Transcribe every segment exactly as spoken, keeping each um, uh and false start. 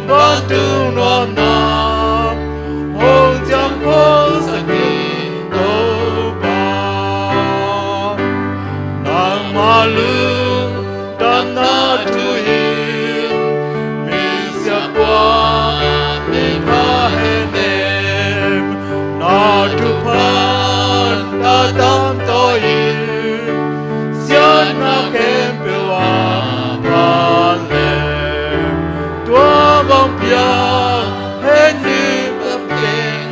Vantung nuamna hong ciangkholsak in Topa, nangma lungdamna thu in misiangtho, mipha henem, na thupha na tangtawi in siatna khempeuh ah phat lem. Tua bang piang hen ni bang teng,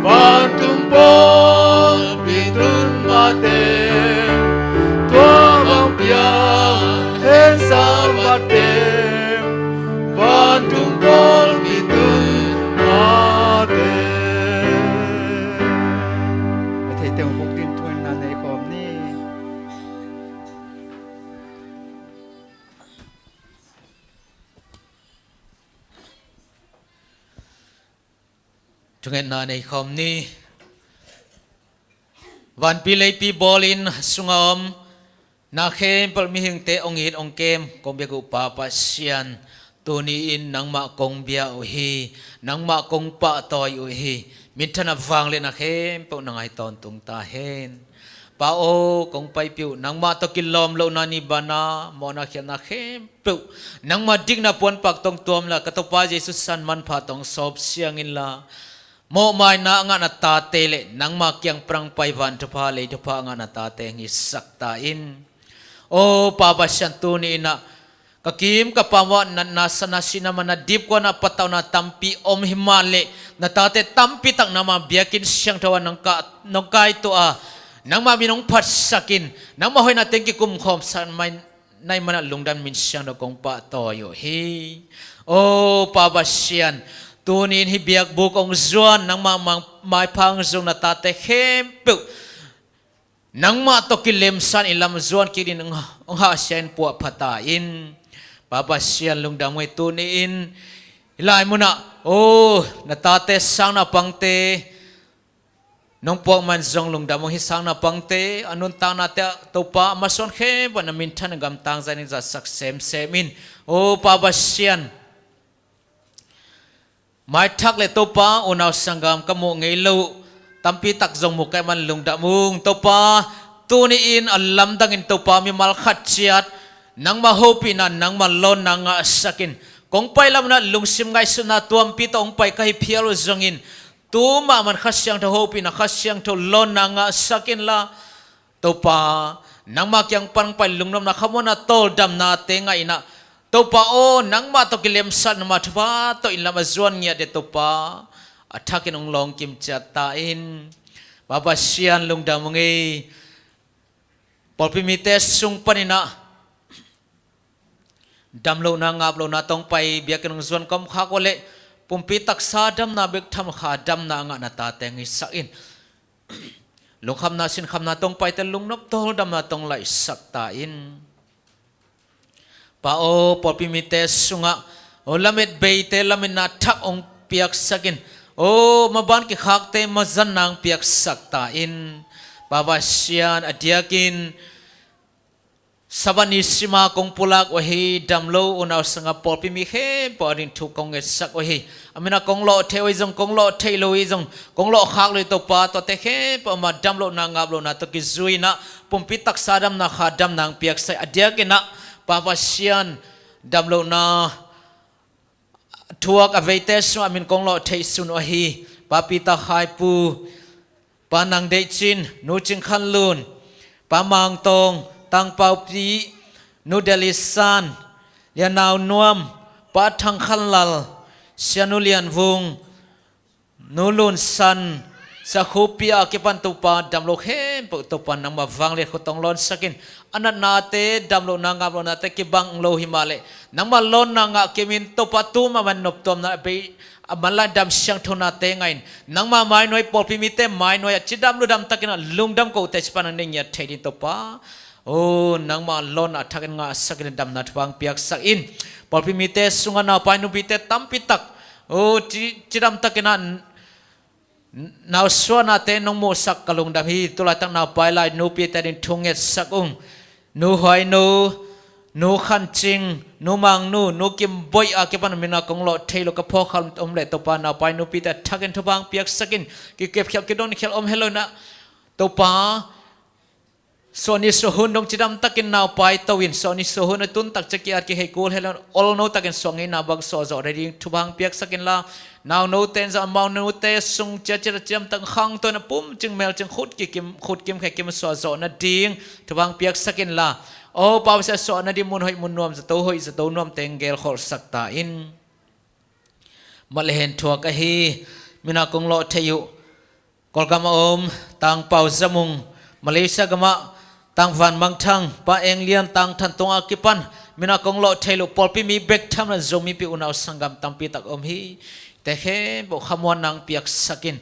vantung pawlpi tun mah teng. Tua bang piang hen sa mah teng, vantung pawlpi tun mah teng. A theite hong buk din thungetna nei khawm ni. Thungetna nei khawm ni. Vanpi leipi bawlin a sunga om na khempeuh mihingte hong it hong kem kong biak uh Pa Pasian, tuni-in nangmah kong bia uh hi. Nangmah kong pahtawi uh hi. Minthanna vangliatna khempeuh na ngai tawntung ta hen. Pa aw, kong paipih uh, nangmah tawh kilawm lohna ni bana mawhna khialhna khempeuh, nangmah dikna puanpak tawh tuam la, ka Topa Jesu san manpha tawh sawp siang inla, mawhmaina a ngah na tate le nangmah kiang pan hong pai van thupha lei thupha a ngah na tate hong hisak ta in. Aw Pa Pasian, tuni-in ah ka kim ka pam uah natna, satna, sihna, manna, dipkuatna, patauhna tampi om hi mah leh, na tate tampi tak nangma biakinn siangtho ah nong ka, nong kaituah a, nangma min hong phatsak in, nangma hoihna teng kikumkhawmsak mai na hih manah lungdam min siangtho kong pahtawi uh hi. Aw Pa Pasian, tuni-in hih biakbuk hong zuan, nangmah mang, maipha hong zong na tate khempeuh nangmah tawh kilemsa in lam zuan kik dingin hong, hong hahsia in puahpha ta in. Pa Pasian lungdam ung ei, tuni-in hih lai munah, aw, na tate sang naupangte nong puak man zong lungdam ung. Hih sang naupangte a nuntaknate ah Topa, a masuan khempeuh na minthan a gamtang zah in hong zatsak semsem in. Aw Pa Pasian, maithak le Topa, unau sanggam ka muh ngei loh tampi tak zong mu ka hih man lungdam ung. Topa, tuni-in a lamdangin Topa, mimal khat ciat nangmah hopihna, nangmah lawnna ngahsak in, kong pai lam unah lungsim ngaihsutna tuampi tawh hong pai ka hi phial uh zongin, tu mahmah in Kha Siangtho hopihna, Kha Siangtho lawnna ngahsak inla, Topa, nangmah kiang pan hong pai lungnopna, khamuanna, tawldamnate ngah in ah, Topa aw, nangmah tawh kilemsa, nangma thupha tawh in lam a zuan ngiat ding Topa, a thakin hong lawng kim ciat ta in. Pa Pasian lungdam ung ei. Pawlpi mite sung panin ah damlohna, ngaplohna tawh hong pai biakinn hong zuan ka om khak uh leh, pumpi taksa damna bek tham lo, kha damna a ngah na tate hong hisak in. Lungkhamna sinkhamna tawh hong paite lungnop, tawldamna tawh hong laihsak ta in. Pa aw, pawlpi mite sungah aw, lamet beite lametna thak hong piaksak in. Aw, maban kikhakte mazatna hong piaksak ta in. Pa Pasian, a diakin Sabbath ni sima kong pulak uh hi. Damlo unau sangap pawlpi mi khempeuh ading thu kong ngetsak uh hi. A minah kong lawh theih uh hi zong, kong lawh theih lo uh hi zong, kong lawh khak lo uh hi Topa, tuate khempeuh mah damlohna ngaplohna tawh kizui in ah, pumpi taksa damna, kha damna hong piaksak in. A diakin ah Pa Pasian, damlohna thuak a veite sungah min kong lawh theih sun uh hi. Pa Peter Khaipu, Pa Nang Deih Cin, Nu Cing Khan Lun, Pa Mang Tawng, Tang Pau Pi, Nu Deli San, Lian Nau Nuam, Pa Thang Khan Lal, Sia Nu Lian Vung, Nu Lun San, Sia Khu Pi a kipan Topa, damlo khempeuh Topa nangmah vangliat khut tawh hong lawnsak in. A natnate, damlohna ngaplohnate kibang lo hi mah leh, nangmah lawnna ngah kim in Topa, tu mahmah in noptuamna bei, a manlang dam siangthonate ngah in, nangmah mainuai, pawlpi mite mainuai ah cidam ludam takin ah lungdam kote ci pan hong nei ngiat thei ding Topa. O, nangmah lawnna a thakin ngahsak in, damna thupha hong piaksak in. Pawlpi mite sungah naupai nupite tampi tak, o, ci, cidam takin ah nausuahnate nong muhsak ka lungdam hi. Tulaitak naupai lai nupite ading thu ngetsak ung. Nu Huai Nu, Nu Khan Cing, Nu Mang Nu, Nu Kim Boih a kipan mina kong lawh thei lo ka phawk kha om leh Topa naupai nupite a thakin thupha hong piaksak in, kikepkhial kidonkhia om helo in ah Topa, suahni suahhun dong cidam takin naupai to in, suahni suahhun a tun tak ciang ki-at kihei kul helo in olno takin suah ngeina bang suah zawh nading thupha hong piaksak inla, naunote in zong amau nute sung ciatciat a cidam tak khangto in a pum cing mel cing khut kikim, khut kim khe kim suah zawh nading thupha hong piaksak inla, aw Pa Pasian, suah nading mun hoih mun nuam, zato hoih zato nuamte hong gelkholhsak ta in. Mah le hen thuak ahi, mina kong lawh thei uh Kawlgam a om Tang Pau Za Mung, Malaysia gamah Tang Van Mang Thang, Pa Eng Lian, Tang Than Tung a kipan mina kong lawh thei lo pawlpi mi bek tham lo in Zomi pi unau sanggam tampi tak om hi. Te khempeuh khamuanna hong piaksak in,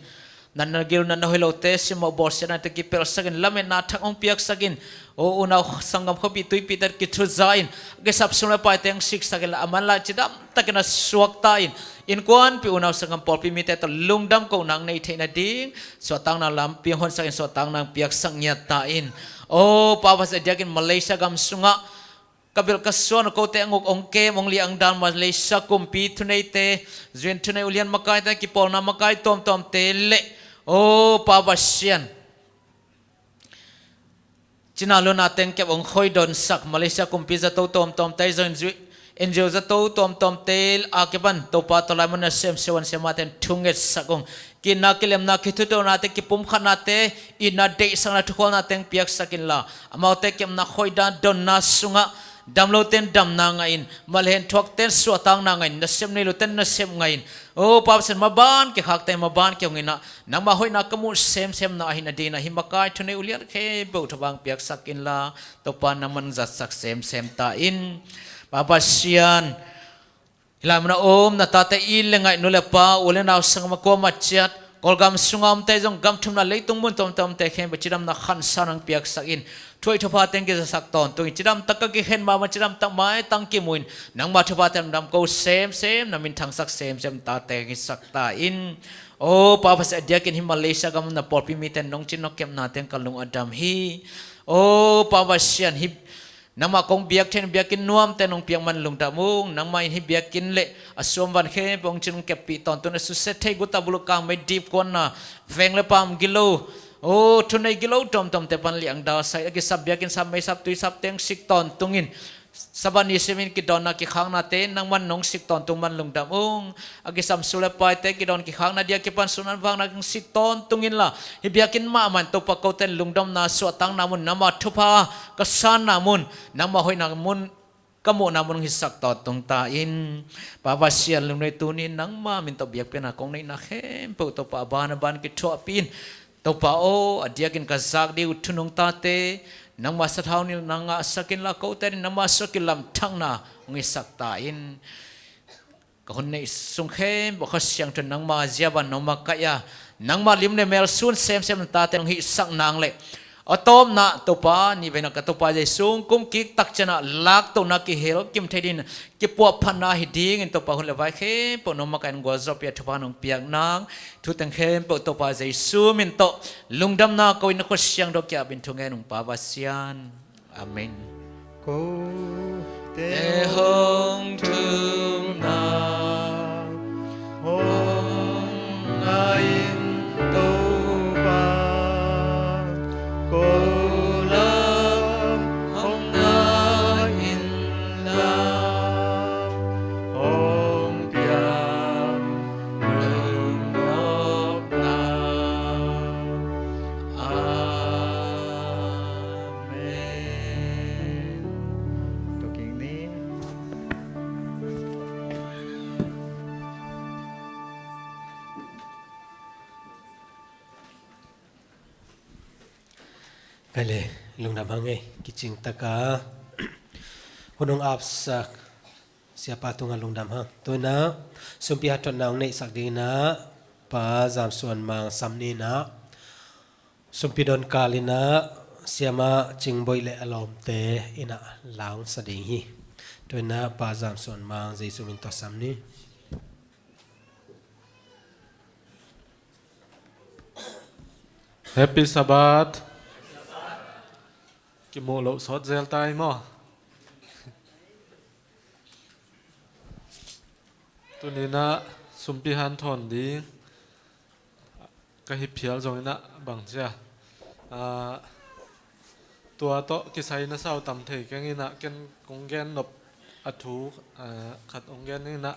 natna gil natna hoih lote, simmawh bawlsiatnate kipelhsak in, lametna thak hong piaksak in, aw unau sanggam khuapi tuipi tat kithuza in, a kisap sum le paite hong siksak inla, a manlah cidam takin a suakta in, innkuanpih unau sanggam pawlpi mite tawh lungdam kohna hong nei theih nading suahtakna lampi hong honsak in, suahtakna hong piaksak ngiat ta in. Aw Pa Pasian, a diakin Malaysia gam sungah ka belh ka suan uh, kote a nguk hong kem hong liah hong dan Malaysia kumpi thuneite, zuin thunei ulian makaite, kipawlna makai tuamtuamte le, aw Pa Pasian, cina luna teng kep hong khoidonsak Malaysia kumpi zato tuamtuamte, zong N G O zato tuamtuamte a kipan Topa, tawlai mun a semsem an siamate in thungetsak ung. Ki-itna kilemna, kithutuahnate, kipumkhatnate, itna deihsakna thukhualnate hong piaksak inla, amaute kepna khoidan donna sungah damlote in damna ngah in, mah le hen thuakte in suahtakna ngah in, nasep nei lote in nasep ngah in, aw Pa Pasian, maban kikhakte in maban kihong in ah, nangma hoihna ka muh semsemna ahi nadingin ah hih makai thunei ulian khempeuh thupha hong piaksak inla, Topa nangman zatsak semsem ta in. Pa Pasian, hih lai mun a om na tate, it le ngaih nu le pa, u le nau, sanggam a kuamah ciat, Kawlgam sunga omte zong gam thumna leitung mun tuamtuamte khempeuh cidamna khansa nang piaksak in, thu hoih thuphate hong kizasak tawntung in, cidamtak ka kikhen mahmah, cidamtak maitang kimu in, nangma thuphate lungdam ko semsem, na min thangsak semsem tate hong hisak ta in. Aw Pa Pasian, a diakin hih Malaysia gam na pawlpi mite in nong cin nong kepnate in ka lung a dam hi. Aw Pa Pasian, hih nangmah kong biak theih biakinn nuamte nong piak man lungdam ung. Nangmah in hih biakinn le a suamvan khempeuh hong cin hong keppih tawntung in, a susia thei guta buluk kangmei dipkuanna, veng le paam gilo, aw thunei gilo tuamtuamte pan liangdalsak in, a kisap biakinn sap, meisap tuisapte hong sik tawntung in, Sabbath ni simin kidawnna kikhaknate nangman nong sik tawntung man lungdam ung. A kisam sum le paite kidawn kikhakna dia kipan sun an vakna hong sik tawntung inla, hih biakinn mahmah in Topa, kote in lungdamna suahtakna mun, nangma thupha ka sanna mun, nangma hoihna mun, ka muhna mun hong hisak tawntung ta in. Pa Pasian, lungnuai tuni in nangma min tawh biakpiakna kong neihna khempeuh Topa, a ban a ban kithuahpih in, Topa aw, a diakin ka zak ding uh thunung tate nangma sathau nilhna ngahsak inla, kote in nangma suah kilamthakna hong hisak ta in. Ka hun neih sung khempeuh Kha Siangtho in nangma zia ban nong makaih a, nangma lim le mel sun semsem na tate nong hihsak nang le, a tawpna Topa, nihveina ka Topa Jesu hong kum kik tak ciangin ah laktohna kihel kim thei dingin, kipuahphatna hi dingin Topa, hun le vai khempeuh nong makaih in gualzawhpih a thupha nong piak nang, thu teng khempeuh Topa Jesu min tawh lungdamna ko in, na khut siangtho kiangah in thu ngen ung, Pa Pasian. Amen. Kote hong thumna hong ngah in Topa, ko lam hong ngah inla, hong piang lungnopna. Amen. Tua kik ni. Kei le, lungdam hang ei, kicing taka hun hong apsak Siapa tungah lungdam hang. Tu in ah sumpi hatotna hong neihsak dingin ah Pa Zam Suan Mang sam ni in ah, sumpi don kal in ah Siamah Cing Boih le a lawmte in ah la hong sa ding hi. Tu in ah Pa Zam Suan Mang Jesu min tawh sam ni. Happy Sabbath. Kimuh loh sawt zel ta hi maw? Tuni-in ah sumpi hanthawn ding ka hi phial zongin ah bang ci a, aa, tua tawh kisai na sau tam thei keng in ah, ken kong gen nop a thu, aa, khat hong gen in ah,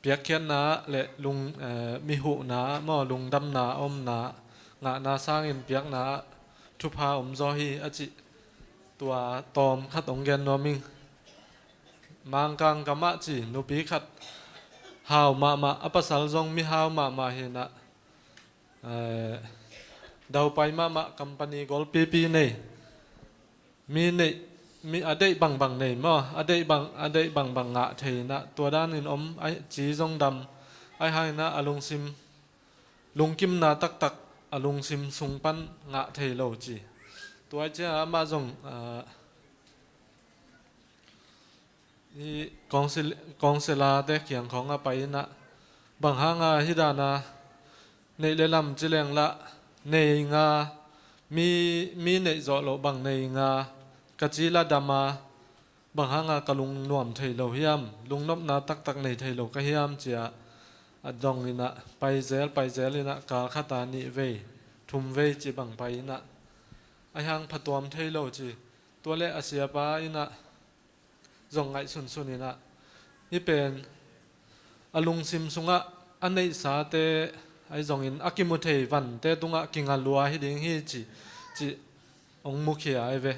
piakkhiatna le lung, eh, mi huhna maw, lungdamna a omna, ngahna sangin piakna thupha om zaw hi a cih tua tawm khat hong gen nuam ing. Mangkang gamah ci nupi khat hau mahmah, a pasal zong mihau mahmah hi in ah, eh, daupai mahmah, company golpipi nei, mi neih, mi a deih bangbang nei maw, a deih bang, a deih bangbang ngah thei in ah, tua danin om, a ci zong dam, ahi hangin ah a lungsim, lungkimna taktak a lungsim sung pan ngah thei lo ci. Tua ciang amah zong, ah, hih counsel-, counsellor-te kiang khawng a pai in ah, bang hanga hih dana neih le lam ci leng lah, nei nga, mi, mi neih zawh loh bang nei nga, ka ci lah dam a, bang hanga ka lungnuam thei lo hiam, lungnopna taktak nei thei lo ka hiam ci a, a dong in ah, pai zel, pai zel in ah, kal khat a nih vei, thum vei ci bang pai in ah, ahi hang phatuam thei lo ci. Tua leh a siapa in ah zong ngaihsunsun in ah, hih pen a lungsim sungah a neihsate ahi zongin a kimu thei vante tungah kinga lua hi ding hi ci, ci hong mukhia ahi ve.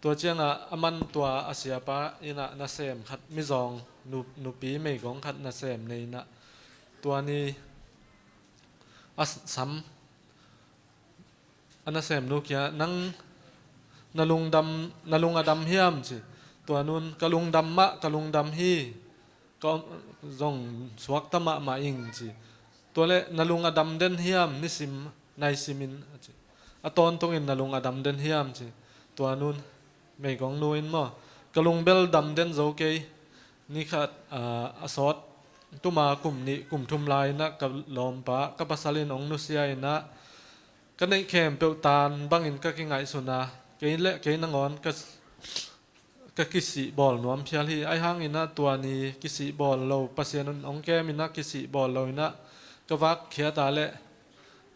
Tua ciangah aman tua a siapa in ah nasem khat, mizawng nu-, nupi meigong khat nasem nei in ah, tua ni a s-, sam a nasemnu kiangah, nang na lungdam, na lung a dam hiam ci. Tua nun, ka lungdam mah, ka lungdam hi, ka om, zong suakta mahmah ing ci. Tua leh, na lung a dam den hiam, nisim, naisimin a ci. A tawntungin na lung a dam den hiam ci. Tua nun, meigongnu in maw, ka lung bel dam den zo kei. Ni khat, aa, a sawt tuma kum nih, kum thum lai-in ah ka lawmpa, ka pasal in hong nusia in ah, ka neih khempeuh tan bangin ka kingaihsun a, kei le kei nangawn ka, ka kisih bawl nuam phial hi. Ahi hangin ah tua ni kisih bawl lo, Pasian in hong kem in ah kisih bawl lo in ah, ka vak khiat a leh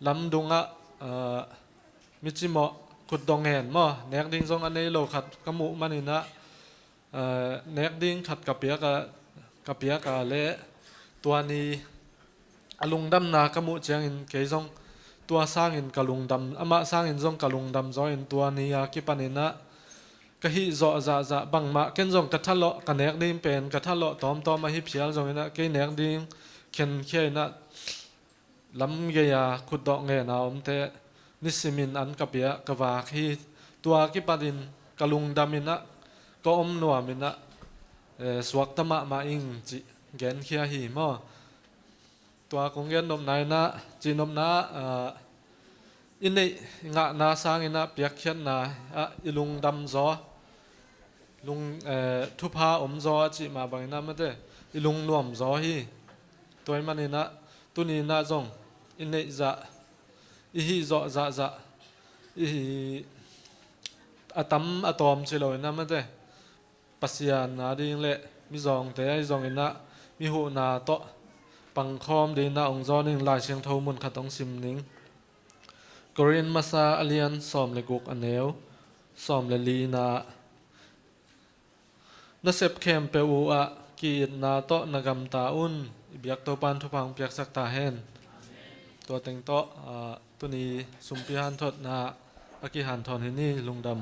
lamdungah, aa, mi cimawh, khutdawh ngen maw, nek ding zong a nei lo khat ka muh manin ah, aa, nek ding khat ka piak a, ka piak a leh tua ni a lungdamna ka muh ciangin kei zong tua sangin ka lungdam, amah sangin zong ka lungdam zaw in tua ni a kipanin ah ka hih zawh zahzah bangmah, ken zong ka thalawh, ka nek ding pen ka thalawh tawmtawm ahi phial zongin ah kei nek ding khenkhia in ah, lam gei-a khutdawh ngen a omte nisimin an ka pia, ka vak hi. Tua kipatin ka lungdam in ah, ka om nuam in ah, eh, suakta mahmah ing cih genkhia hi maw. Tua kong gen nopna in ah, cih nopna, ah, i neih i ngahna sangin ah piakkhiatna ah i lungdam zaw, lung, eh, thupha om zaw a cih mah bangin ah mate, i lungnuam zaw hi. Tua ahih manin ah, tuni in ah zong i neih zah, i hih zawh zahzah, i hih a tam a tawm ci lo in ah mate, Pasian a ding le mizawngte ahi zongin ah, mi huhna tawh pangkhawm dingin ah hong zawn ning. Lai Siangtho mun khat hong sim ning. Korin masa a lian sawm le guk, a neu sawm le li-na, na sep khempeuh uh ah ki-itna tawh na gamta un. I biak Topa'n thupha hong piaksak ta hen. Tua teng tawh, ah, tuni sumpi hanthotna a kihanthawn hi ni. Lungdam.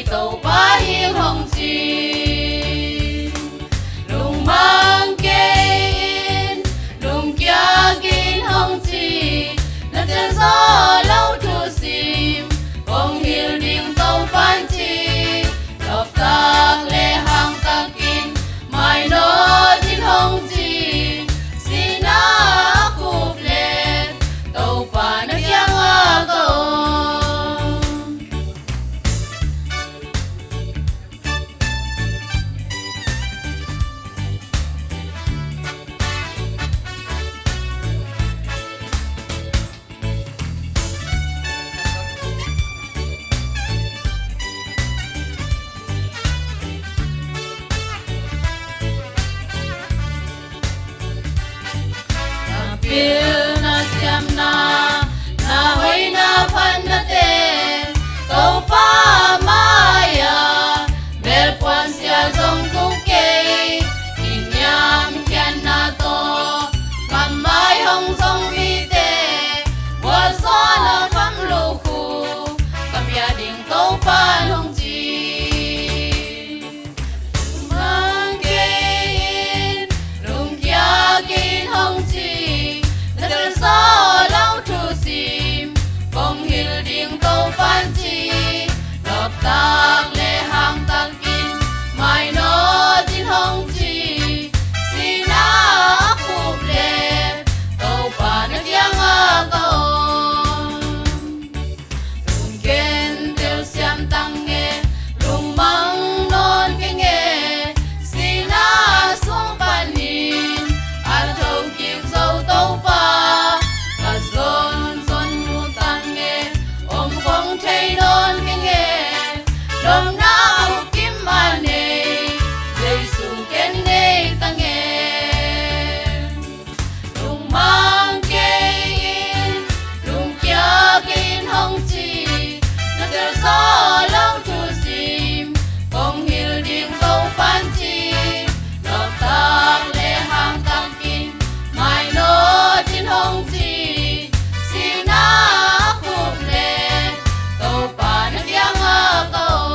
Topa hi hong ci. Lungmang kei in, lungkia kei in hong ci. Na telzaw lo thusim kong hilh ding Topa'n ci. Lawptak le hangtakin mainawt in hong ci. Sihna a khup le Topa na kiangah ka om. Na pilna siamna, na hoihna phatnate Topa mai-ah belpuan sia zong tung kei. I niamkhiatna tawh ka mai hong zong mite gualzawhna kham lukhu ka pia ding Topa'n hong ci. Lungmang kei in, lungkia kei in hong ci. Na telzaw lo thusim kong hilh ding Topa'n ci. Lawptak le hangtakin mainawt in hong ci. Sihna a khup le Topa na kiangah ka om. Lungkhentel siam tang e, lungmang nawn keng e. Sihna sung panin a thokik zo Topa ka zonzon mu tang e. Om kong thei nawn keng e, nopna a kim a nei Jesu ken nei tang e. Lungmang kei in, lungkia kei in hong ci. Na telzaw lo thusim kong hilh ding Topa'n ci. Lawptak le hangtakin mainawt in hong ci. Sihna a khup le Topa na kiangah ka om.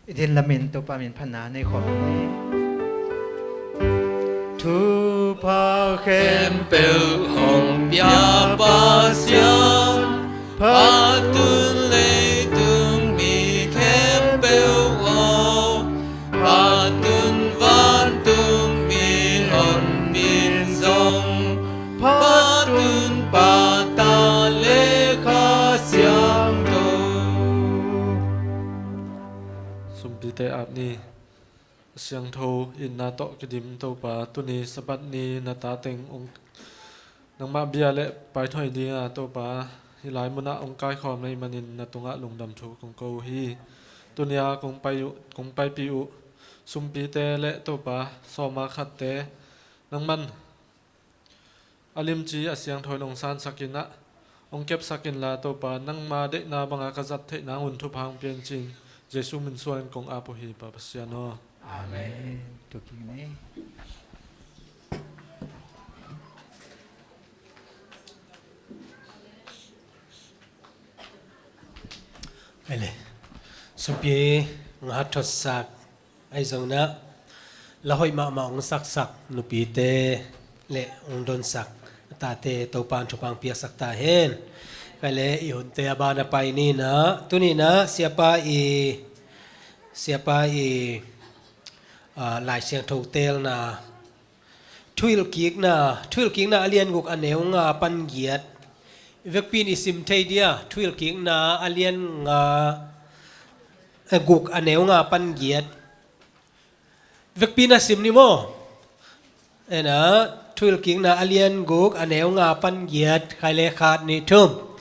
I din lamin Topa min phatna nei khawm ni. Thupha khempeuh hong pia Pasian, phatun leitung mi khempeuh aw, phatun vantung mi honpin zong, phatun Pa, Ta le Kha Siangtho. Sumpite ap ni. Siangtho itna tawh kidim Topa, tuni Sabbath ni na ta teng ong nangmah bia le paithawi dinga Topa, hih lai munah ong kaikhawm na hih manin na tungah lungdam thu kong ko uh hi. Tuni-a kong pai uh, kong paipih uh sumpite le Topa sawma khatte nangman a limci a siangtho in ong sansak in ah, ong kepsak inla Topa, nangma deihna banga ka zat theih nang un thupha ong pia in ci-in Jesu min suangin kong ap uh hi Pa Pasian aw. Amen. Tukin ni. Ele. Supi nga thotsak. Ahi zongin ah la hoih mahmah hong saksak nupite le hong donsak a tate Topa in thupha hong piaksak ta hen. Khaile i hunte a ban a pai ni in ah, tuni in ah siapa i, siapa i, ah, Lai Siangtho teelna Thuhilhkikna, Thuhilhkikna a lian guk a neu nga pan giat. Vekpi in i sim thei dia, Thuhilhkikna a lian nga, eh, guk a neu nga pan giat. Vekpi in a sim ni maw? Ena, Thuhilhkikna a lian guk a neu nga pan giat, khai le khat nih thum.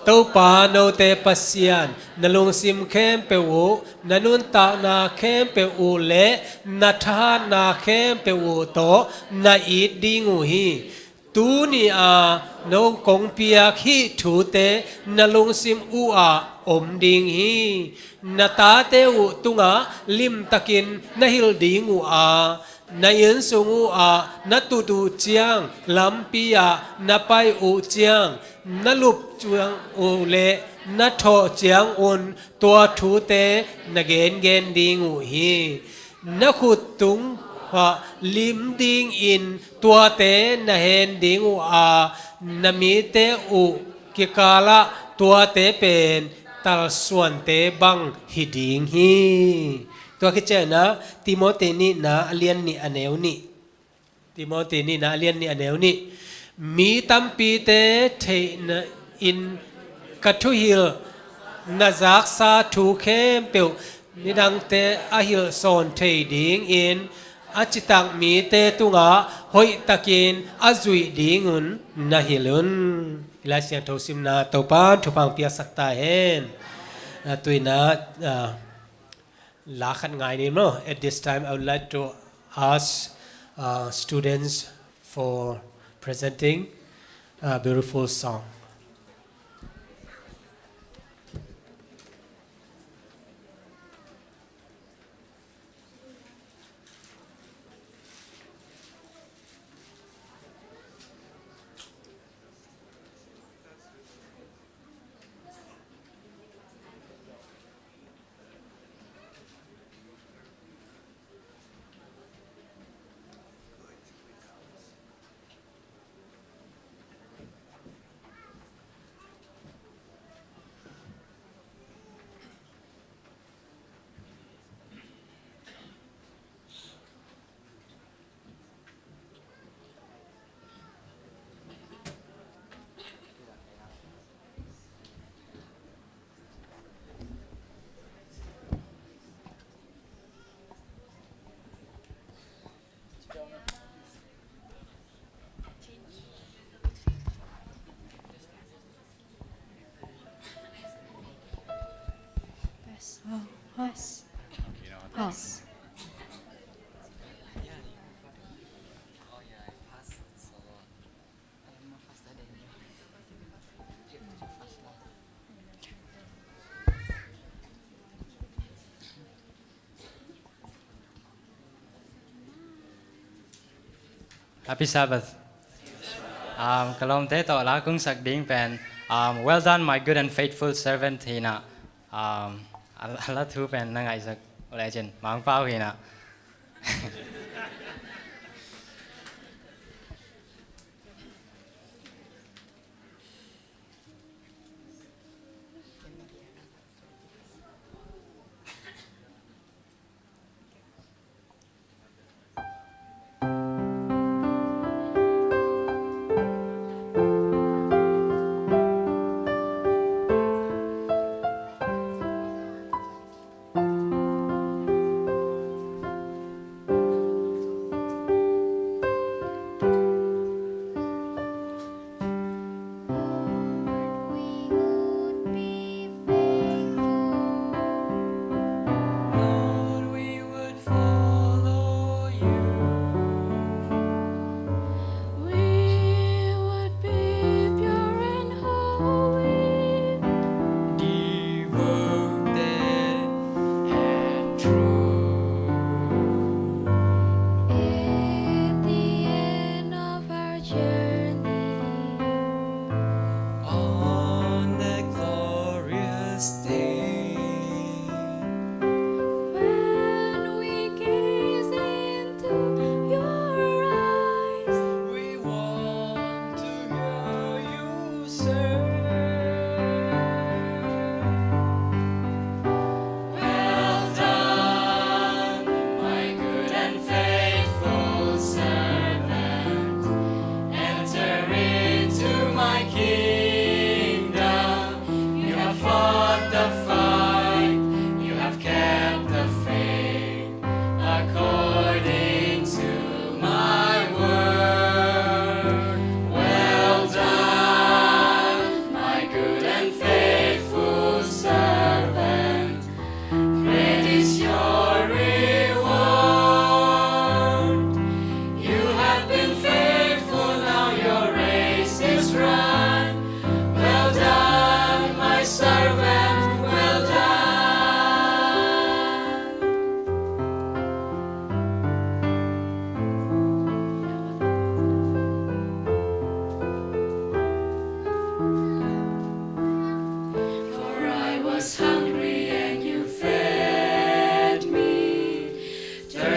Topa note Pasian, na lungsim khempeuh uh, na nuntakna khempeuh uh le na thahatna khempeuh uh tawh na it ding uh hi. Tuni-a no kong piak hih thute na lungsim uhah om ding hi. Na tate uh tungah limtakin na hilh ding uh a, na innsung uhah na tut uh ciang, lampi-ah na pai uh ciang, na lup ciang uh le na thawh ciang un tua thute na gengen ding uh hi. Na khut tungah lim dingin tuate na hen ding uh a, na mite uh kikalah tuate pen talsuante bang hi ding hi. Tua khit ciangin Timoti nihna a lian nih a neu nih. Timoti nihna a lian nih a neu nih. Mi tampite theihna in ka thuhilh na zaksa thu khempeuh midangte a hilh sawn thei dingin a citak mite tungah hoihtakin a zuih dingun na hilh un. I Lai Siangtho simna Topan thupha piaksak ta hen. Ah, tu-in ah, la khat ngai ni maw. At this time, I would like to ask, uh, students for presenting a beautiful song. Happy Sabbath. Um, ka lawmte tawh la kong sak ding pen, um, "Well done, my good and faithful servant," hi-in ah, um, a, a la thu pen na ngaihsak uh lecin, Mangpau hi-in ah.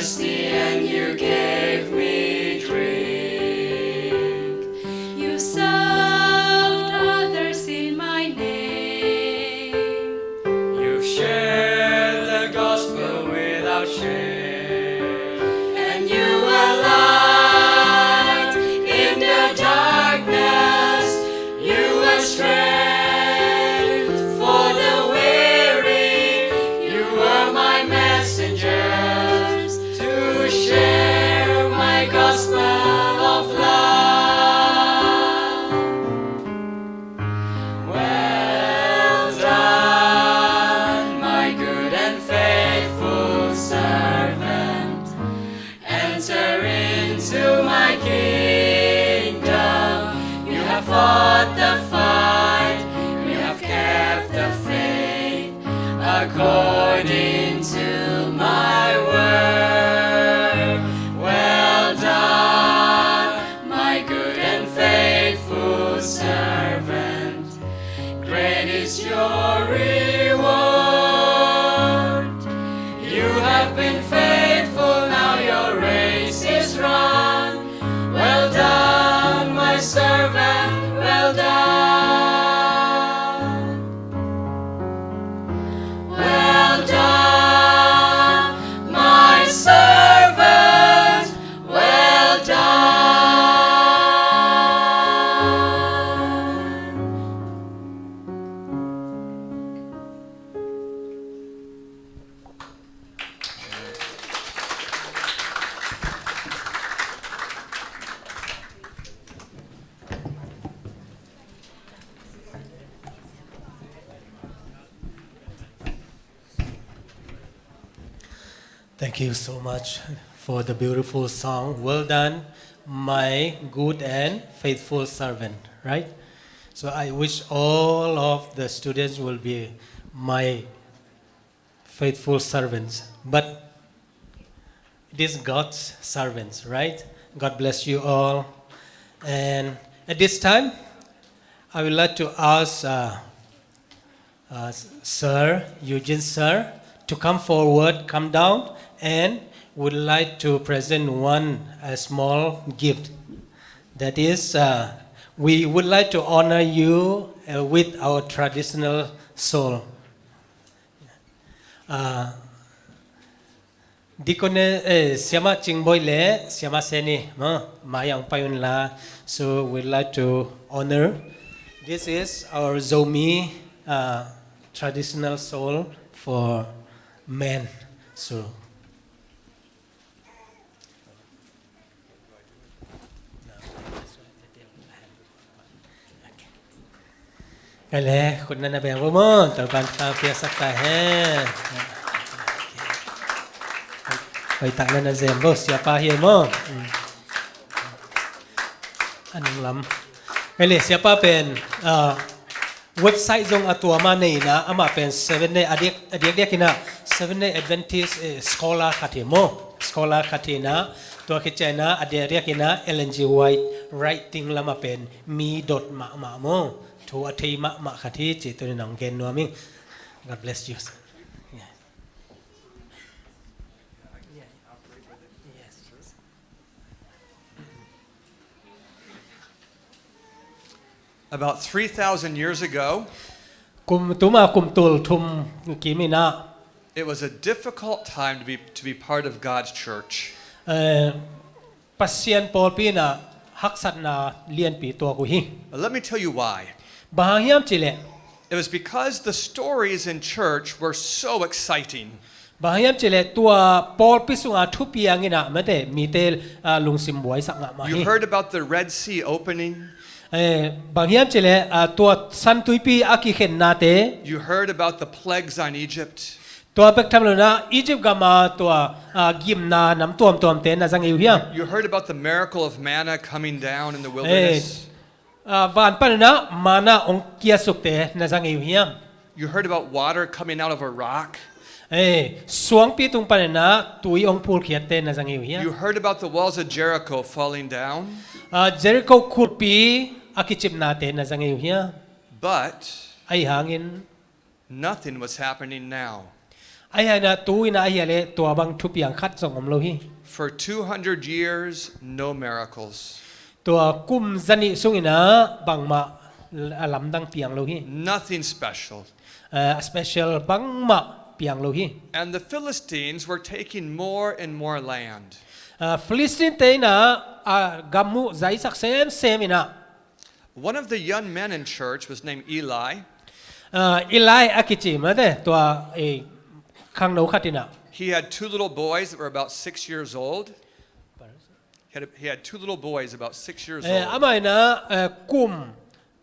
thirsty and you gave me drink. You served others in my name. You've shared the gospel without shame. And you were light in the darkness. You were strength for the weary. You were my messengers to share my gospel of love. Well done, my good and faithful servant. Enter into my kingdom. You have fought the fight. You have kept the faith according to my word. Well done, my good and faithful servant. Great is your reward. You have been faithful, now your race is run. Well done, my servant, well done. Well done, my servant, well done. Thank you so much for the beautiful song. Well done, my good and faithful servant, right? So I wish all of the students will be my faithful servants. But it is God's servants, right? God bless you all. And at this time, I would like to ask uh, uh, Sir Eugene, sir, to come forward, come down, and would like to present one a small gift. That is, uh, we would like to honor you uh, with our traditional soul. Uh, Deacon, eh, Siamah Cingboih le Siamah Seni, mo, mai ah hong pai un la. So we'd like to honor. This is our Zomi uh, traditional soul for men. So. Kale, khut na na beng vo maw, Topa'n thupha piaksak ta hen. Hoih tak na na zem vo, siapa hi maw. A nung lam. Kale, siapa pen, ah, website zong a tuam a nei in ah, amah pen Seventh Day, a diak, a diakdiak in ah Seventh Day Adventist, eh, scholar khat hi maw. Scholar khat hi in ah, tua khit ciang in ah a diakdiak in ah Ellen G. White writing lam ah pen mi dot mahmah maw, thu a thei mahmah khat hi cih tuni in ah hong gen nuam ing. God bless you. Yeah. Yeah. Yes. About three thousand years ago, kum, tuma kum tul thum kim in ah, it was a difficult time to be, to be part of God's church. Eh, Pasian pawlpi in ah haksatna lianpi tuak uh hi. But let me tell you why. Bang hang hiam cih leh, it was because the stories in church were so exciting. Bang hang hiam cih leh tua pawlpi sunga thupiang in ah mate mite, ah, lungsim buaisak mahmah hi. You heard about the Red Sea opening. Eh, bang hiam cih leh, ah, tua San Tuipi a kikhennate. You heard about the plagues on Egypt. Tua bek tham lo in ah Egypt gam a tua, ah, gimna nam tuamtuamte na za ngei uh hiam? You heard about the miracle of manna coming down in the wilderness. Eh, ah, van pan in ah manna hong kiasukte na za ngei uh hiam? You heard about water coming out of a rock. Eh, suangpi tung pan in ah tui hong phulkhiatte na za ngei uh hiam? You heard about the walls of Jericho falling down. Ah, Jericho khutpi a kicipnate na za ngei uh hiam? But ahi hangin nothing was happening now. Ahi hangin ah tu-in ah ahih leh tua bang thupiang khat zong om lo hi. For two hundred years, no miracles. Tua kum zanih sungin ah bangmah a lamdang piang lo hi. Nothing special. Eh, a special bangmah piang lo hi. And the Philistines were taking more and more land. Ah, Philistine-te in ah, ah, gam uh zaisak semsem in ah. One of the young men in church was named Eli. Ah, Eli a kici mate, tua, eh, khangno khat in ah. He had two little boys that were about six years old. He had, he had two little boys about six years old. Eh, amah in ah, eh, kum,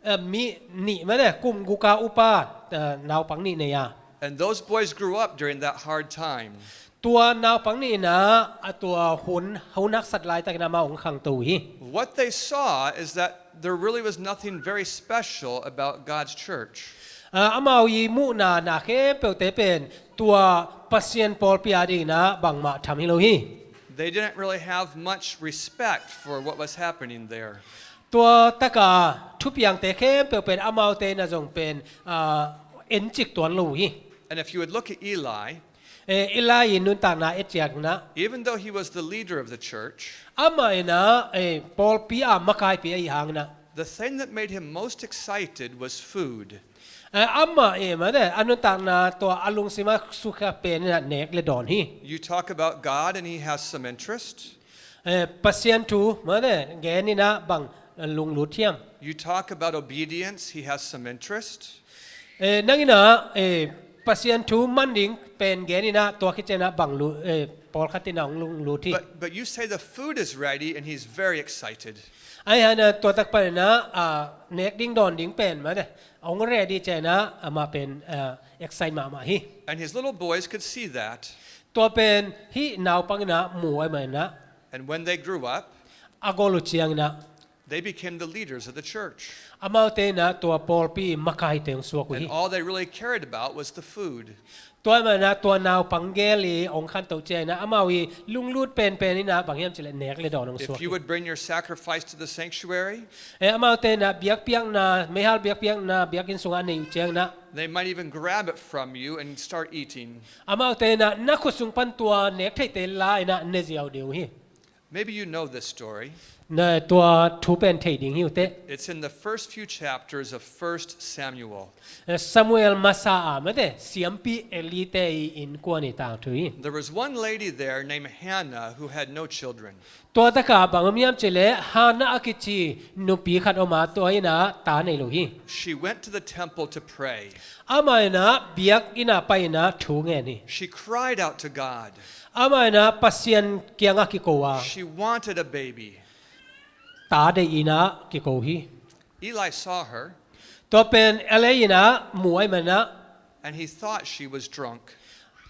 eh, mi nih mate, kum guk a upa, eh, naupang nih nei a. And those boys grew up during that hard time. Tua naupang nih in ah, a tua hun, hun haksat laitak in ah amau hong khangto uh hi. What they saw is that there really was nothing very special about God's church. Ah, amau i muhna na khempeuhte pen tua Pasian pawlpi a dingin ah bangmah tham hi lo hi. They didn't really have much respect for what was happening there. Tua tak a thupiangte khempeuh pen amaute in ah zong pen, ah, encik tuan lo uh hi. And if you would look at Eli, Eh, Eli i nuntakna et ciangin ah. Even though he was the leader of the church, amah in ah, eh, pawlpi a makaipi ahih hangin ah. The thing that made him most excited was food. Eh, amah, eh, mate, a nuntakna tua a lungsim a sukha pen in ah nek le dawn hi. You talk about God and he has some interest. Eh, Pasian thu, mate, gen in ah bang, eh, lunglut hiam. You talk about obedience, he has some interest. Eh, nang in ah, eh, Pasian thu man ding pen gen in ah tua khit ciangin ah bang lu-, eh, pawlkhat in ah hong lunglut hi. But, but you say the food is ready and he's very excited. Ahi hangin ah tua tak panin ah, ah, nek ding dawn ding pen mate, hong ready ciangin ah amah pen, ah, excite mahmah hi. And his little boys could see that. Tua pen hih naupang in ah mu ahih manin ah. And when they grew up, a gol uh ciangin ah. They became the leaders of the church. Amaute in ah tua pawlpi makaite hong suak uh hi. And all they really cared about was the food. Tua ahih manin ah tua naupang gel i hong khanto ciangin ah amau i lunglut penpen in ah bang hiam cih leh nek le dawn hong suak hi. If you would bring your sacrifice to the sanctuary, eh, amaute in ah biakpiakna, meihal biakpiakna, biakinn sungah a nei uh ciangin ah. They might even grab it from you and start eating. Amaute in ah na khut sung pan tua nek theite la in ah ne ziau ding uh hi. Maybe you know this story. Na tua thu pen thei ding hi uh teh. It's in the first few chapters of First Samuel. Eh, Samuel masa a mate, siampi Eli-te i innkuan i tangthu hi. There was one lady there named Hannah who had no children. Tua tak a bang om hiam cih leh Hannah a kici nupi khat om a, tua in ah ta nei lo hi. She went to the temple to pray. Amah in ah biakinn ah pai in ah thu ngen hi. She cried out to God. Amah in ah Pasian kiangah kiko a. She wanted a baby. Ta deih in ah kiko hi. Eli saw her. Tua pen Eli in ah mu ahih manin ah. And he thought she was drunk.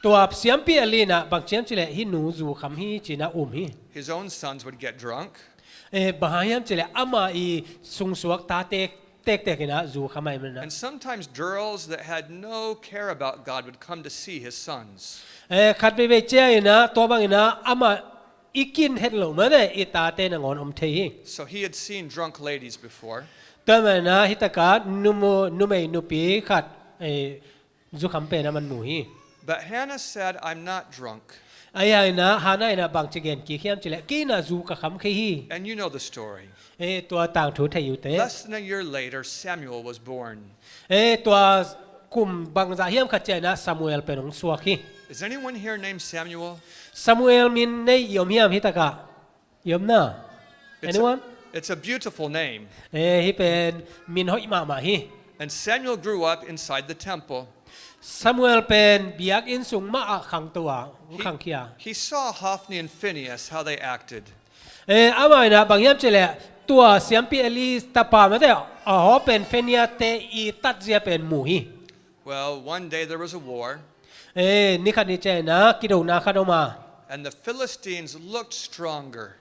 Tua siampi Eli in ah bang ci hiam cih leh hih nu zu kham hi ci in ah um hi. His own sons would get drunk. Eh, bang hang hiam cih leh amah i sungsuak tate tektek in ah zu kham ahih manin ah. And sometimes girls that had no care about God would come to see his sons. Eh, khat veivei ciangin ah tua bangin ah amah i kin het loh mate i tate nangawn om thei hi. So he had seen drunk ladies before. Tua ahih manin ah hih tak a numu-, numei nupi khat, eh, zu kham pen a man mu hi. But Hannah said, "I'm not drunk." Ahi hangin ah Hannah in ah bang ci gen kik hiam cih leh, "Kei in ah zu ka kham kei hi." And you know the story. Eh, tua tangthu thei uh teh. Less than a year later, Samuel was born. Eh, tua kum bangzah hiam khat ciangin ah Samuel pen hong suak hi. Is anyone here named Samuel? Samuel min nei i om hiam hih tak ah? I om na? It's a, anyone? It's a beautiful name. Eh, hih pen min hoih mahmah hi. And Samuel grew up inside the temple. Samuel pen biakinn sung mah ah khangto a, hong khangkhia. He saw Hophni and Phinehas, how they acted. Eh, amah in ah bang hiam cih leh tua siampi Eli tapa mate, a Hophni pen Phinehas-te i tatzia pen mu hi. Well, one day there was a war. Eh, ni khat ni ciangin ah kidona khat om a. And the Philistines looked stronger.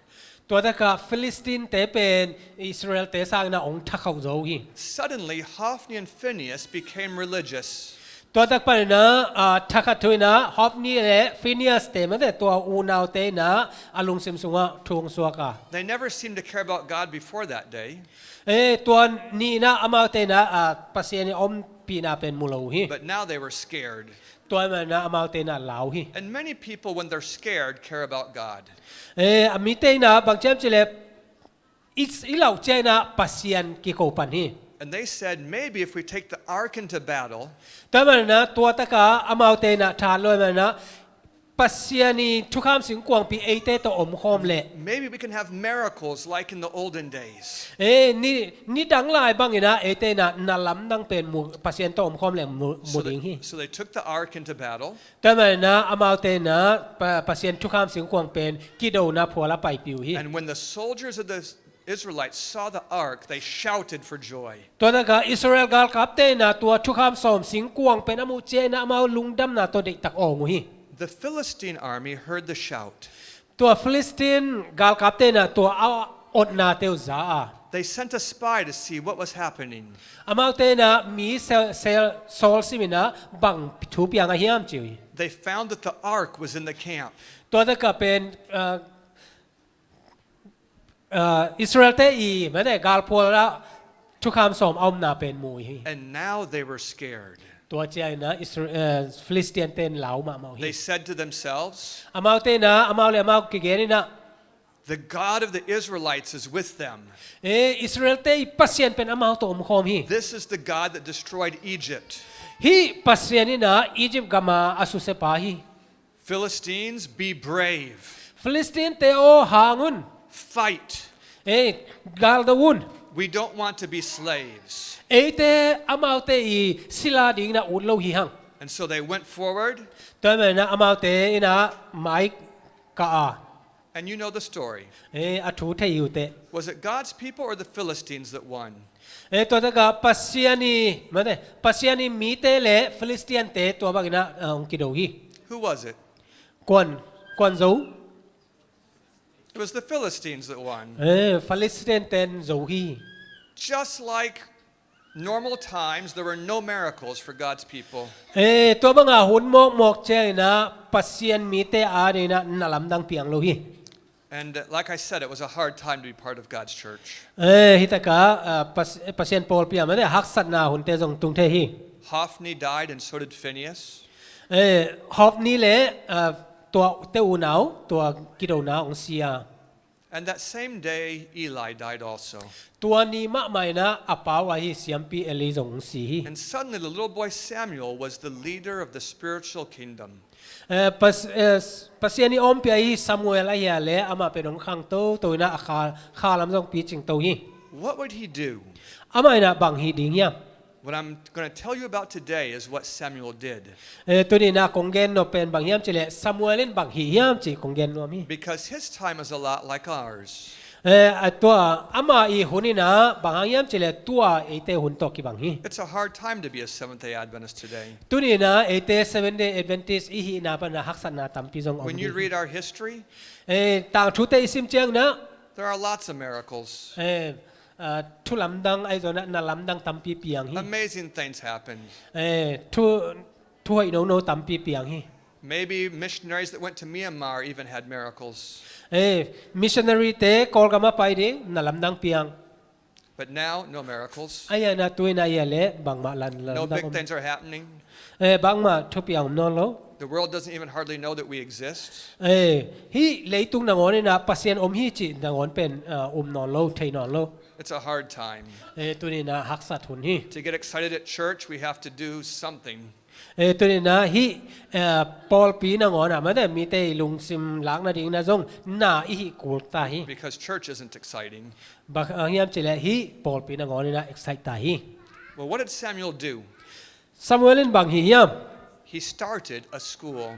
Tua tak ah Philistine-te pen Israel-te sangin ah hong thakhauh zaw uh hi. Suddenly, Hophni and Phinehas became religious. Tua tak panin ah, ah, thakhat thu in ah Hophni le Phinehas-te mate tua unaute in ah a lungsim sungah thu hong suak a. They never seemed to care about God before that day. Eh, tua ni in ah amaute in ah, ah, Pasian i ompihna pen mu lo uh hi. But now they were scared. Tua ahih manin ah amaute in ah lau hi. And many people, when they're scared, care about God. Eh, a mite in ah bang ci hiam cih leh i, i lauh ciangin ah Pasian kikou pan hi. And they said, "Maybe if we take the ark into battle, Tua ahih manin ah tua tak ah amaute in ah thahat lo ahih manin ah Pasian i thukham singkuangpi eite tawh omkhawm leh, maybe we can have miracles like in the olden days." Eh, ni, ni dang lai bangin ah eite in ah na lamdang pen mu, Pasian tawh omkhawm leh mu, mu ding hi. So they, so they took the ark into battle. Tua ahih manin ah amaute in ah Pa, Pasian thukham singkuang pen kidona phual ah paipih uh hi. And when the soldiers of the Israelites saw the ark, they shouted for joy. Tua tak ah Israel galkapte in ah tua thukham sawm singkuang pen a muh ciangin ah amau lungdamna tawh deihtak awng uh hi. The Philistine army heard the shout. Tua Philistine galkapte in ah tua a otnate uh za a, they sent a spy to see what was happening. Amaute in ah mi sel, sel, sawl sim in ah bang thu piang a hiam ci uh hi. They found that the ark was in the camp. Tua tak ah pen, uh, uh, Israel-te i, mate, galphual ah thukham sawm a omna pen mu uh hi. And now they were scared. Tua ciangin ah Isra, uh, Philistine-te in lau mahmah uh hi. They said to themselves, amaute in ah amau le amau kigen in ah, "The God of the Israelites is with them." Eh, Israel-te i Pasian pen amau tawh omkhawm hi. "This is the God that destroyed Egypt." Hih Pasian in ah Egypt gam a a susia pa hi. "Philistines, be brave." Philistine-te aw, hang un. "Fight." Eh, galdo un. "We don't want to be slaves." Eite amaute i sila dingin ah ut lo hi hang. And so they went forward. Tua ahih manin ah amaute in ah mai kah a. And you know the story. Eh, a thu thei hi uh teh. Was it God's people or the Philistines that won? Eh, tua tak ah Pasian i, mate, Pasian i mite le Philistine-te tua bangin ah, ah, hong kido hi. Who was it? Kuan, kuan zo? It was the Philistines that won. Eh, Philistine-te in zo hi. Just like normal times, there were no miracles for God's people. Eh, tua bang a hun mawkmawk ciangin ah Pasian mite adingin ah na lamdang piang lo hi. And, uh, like I said, it was a hard time to be part of God's church. Eh, hih tak ah, ah, Pas, Pasian pawlpi ah, mate, haksatna hunte zong tung thei hi. Hophni died and so did Phinehas. Eh, Hophni le, ah, tua te unau, tua kidona hong si a. And that same day, Eli died also. Tua ni mahmah in ah a pau ahi siampi Eli zong hong si hi. And suddenly the little boy Samuel was the leader of the spiritual kingdom. Eh, Pas, eh, Pasian i ompih ahi Samuel ahi a le amah pen hong khang toto in ah a kha, kha lam zong picing to hi. What would he do? Amah in ah bang hih ding hiam? What I'm gonna tell you about today is what Samuel did. Eh, tuni in ah kong gen nop pen bang hiam cih leh Samuel in bang hih hiam cih kong gen nuam hi. Because his time is a lot like ours. Eh, a tua, amah i hun in ah bang hang hiam cih leh tua eite hun tawh kibang hi. It's a hard time to be a Seventh-day Adventist today. Tuni in ah eite Seventh-day Adventist i hihna pan ah haksatna tampi zong om ding hi. When you read our history, eh, tangthute i sim ciangin ah, there are lots of miracles. Eh, ah, thu lamdang ahi zongin ah na lamdang tampi piang hi. Amazing things happen. Eh, thu, thu hoih nono tampi piang hi. Maybe missionaries that went to Myanmar even had miracles. Eh, missionary-te Kawlgam ah pai ding na lamdang piang. But now, no miracles. Ahi zongin ah tu in ah ahi a le bangmah na lamdang om. No big things are happening. Eh, bangmah thupiang om nawn lo. The world doesn't even hardly know that we exist. Eh, hih leitung nangawn in ah Pasian om hi cih nangawn pen, ah, um nawn lo, thei nawn lo. It's a hard time. Eh, tuni in ah haksat hun hi. To get excited at church, we have to do something. Eh, tuni in ah hih, eh, pawlpi nangawn ah, mate, mite i lungsim lak nadingin ah zong na i hih kul ta hi. Because church isn't exciting. Bang hang hiam cih leh hih pawlpi nangawn in ah excite ta hi. Well, what did Samuel do? Samuel in bang hih hiam? He started a school.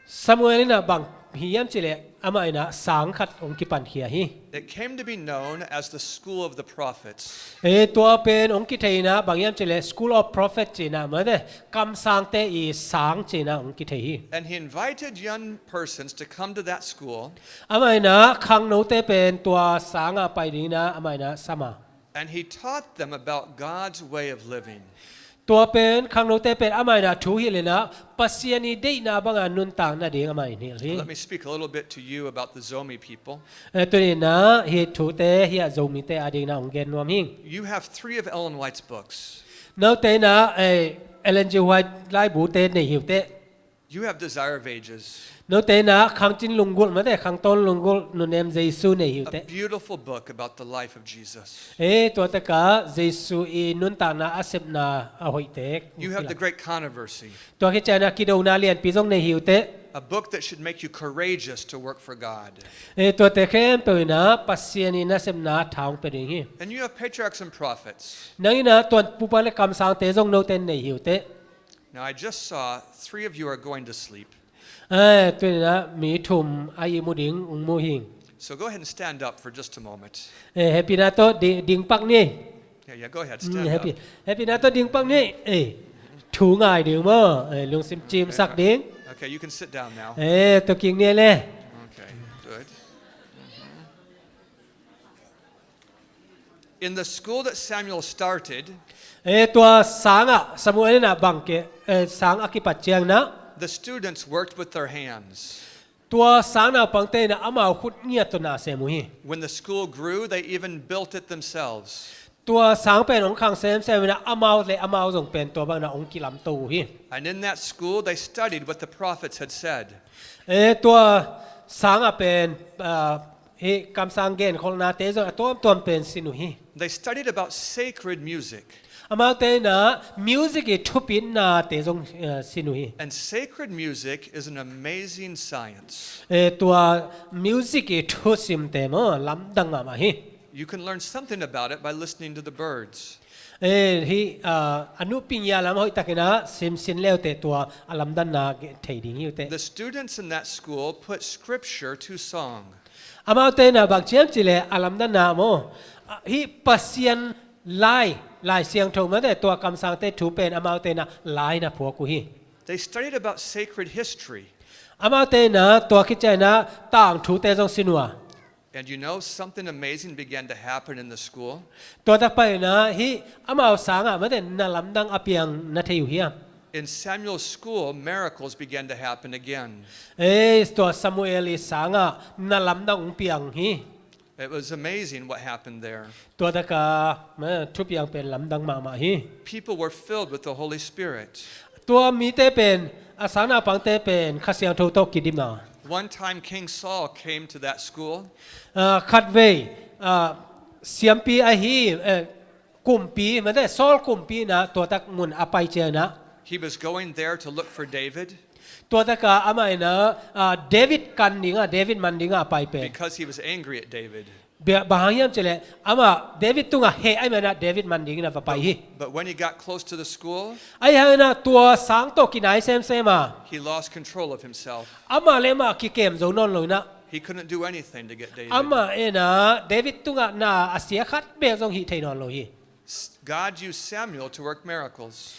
Samuel in ah bang hih hiam cih leh amah in ah sang khat hong kipankhia hi. It came to be known as the School of the Prophets. Eh, tua pen hong kithei in ah bang hiam cih leh School of Prophet ci in ah, mate, kamsangte i sang ci in ah hong kithei hi. And he invited young persons to come to that school. Amah in ah khangnote pen tua sang ah pai dingin ah amah in ah sam a. And he taught them about God's way of living. Tua pen, khangnote pen amah in ah thu hilh in ah Pasian i deihna bang a nuntak nading amah in hilh hi. Let me speak a little bit to you about the Zomi people. Eh, tuni in ah hih thute hih ah Zomite adingin ah hong gen nuam hing. You have three of Ellen White's books. Note in ah, eh, Ellen G. White laibute nei hi uh teh. You have Desire of Ages. Note in ah Khangcing Lunggulh, mate, Khangtawn Lunggulh, Nunem Jesu nei hi uh teh. A beautiful book about the life of Jesus. Eh, tua takah Jesu i nuntakna a sepna a hoih tek. You have The Great Controversy. Tua khit ciangin ah Kidona Lianpi zong nei hi uh teh. A book that should make you courageous to work for God. Eh, tuate khempeuh in ah Pasian i nasepna tha hong pia ding hi. And you have Patriarchs and Prophets. Nang in ah tuan pupa le kamsangte zong note in nei hi uh teh. Now, I just saw three of you are going to sleep. Eh, tu in ah mi thum a ihmu ding hong mu hi ing. So go ahead and stand up for just a moment. Eh, hehpihna tawh di-, ding pak ni. Yeah, yeah, go ahead, stand up. Hehpih-, hehpihna tawh ding pak ni. Eh, thu ngai ding maw. Eh, lungsim cimsak ding. Okay, you can sit down now. Eh, tua kik ni le. Okay, good. In the school that Samuel started, eh, tua sang ah Samuel in ah bang ke, eh, sang a kipat ciangin ah, the students worked with their hands. Tua sang naupangte in ah amau khut ngiat tawh na sem uh hi. When the school grew, they even built it themselves. Tua sang pen hong khang semsem in ah amau le amau zong pen tua bangin ah hong kilamto uh hi. And in that school, they studied what the prophets had said. Eh, tua sang ah pen, ah, hih kamsang genkholhnate zong a tuamtuam pen sin uh hi. They studied about sacred music. Amaute in ah music i thupitnate zong, eh, sin uh hi. And sacred music is an amazing science. Eh, tua music i thusimte maw lamdang mahmah hi. You can learn something about it by listening to the birds. Eh, hih, ah, a nupi ngia lam hoihtakin ah simsin le uh teh tua a lamdanna ge-, thei ding hi uh teh. The students in that school put scripture to song. Amaute in ah bang ci hiam cih leh a lamdanna maw, ah, hih Pasian lai, Lai Siangtho mate, tua kamsangte thu pen amaute in ah lai na phuak uh hi. They studied about sacred history. Amaute in ah tua khit ciangin ah tangthute zong sin uh a. And you know, something amazing began to happen in the school. Tua tak pan in ah hih amau sang ah mate na lamdang a piang na thei uh hiam? In Samuel's school, miracles began to happen again. Eh, tua Samuel i sang ah na lamdang hong piang hi. It was amazing what happened there. Tua takah, ma, thupiang pen lamdang mahmah hi. People were filled with the Holy Spirit. Tua mite pen, a sang naupangte pen Kha Siangtho tawh kidim a. One time King Saul came to that school. Ah, khatvei, ah, siampi ahi, eh, kumpi, mate, Saul kumpi in ah tua tak mun a pai ciangin ah. He was going there to look for David. Tua takah amah in ah, ah, David kan ding a, David man ding a a pai pen. Because he was angry at David. Bia-, bang hang hiam cih leh, amah David tungah heh ahih manin ah David man dingin a va pai hi. But when he got close to the school, ahih hangin ah tua sang tawh kinai semsem a, he lost control of himself. Amah le amah kikem zo nawn lo in ah. He couldn't do anything to get David. Amah in ah David tungah na a sia khat beek zong hih thei nawn lo hi. S-, God used Samuel to work miracles.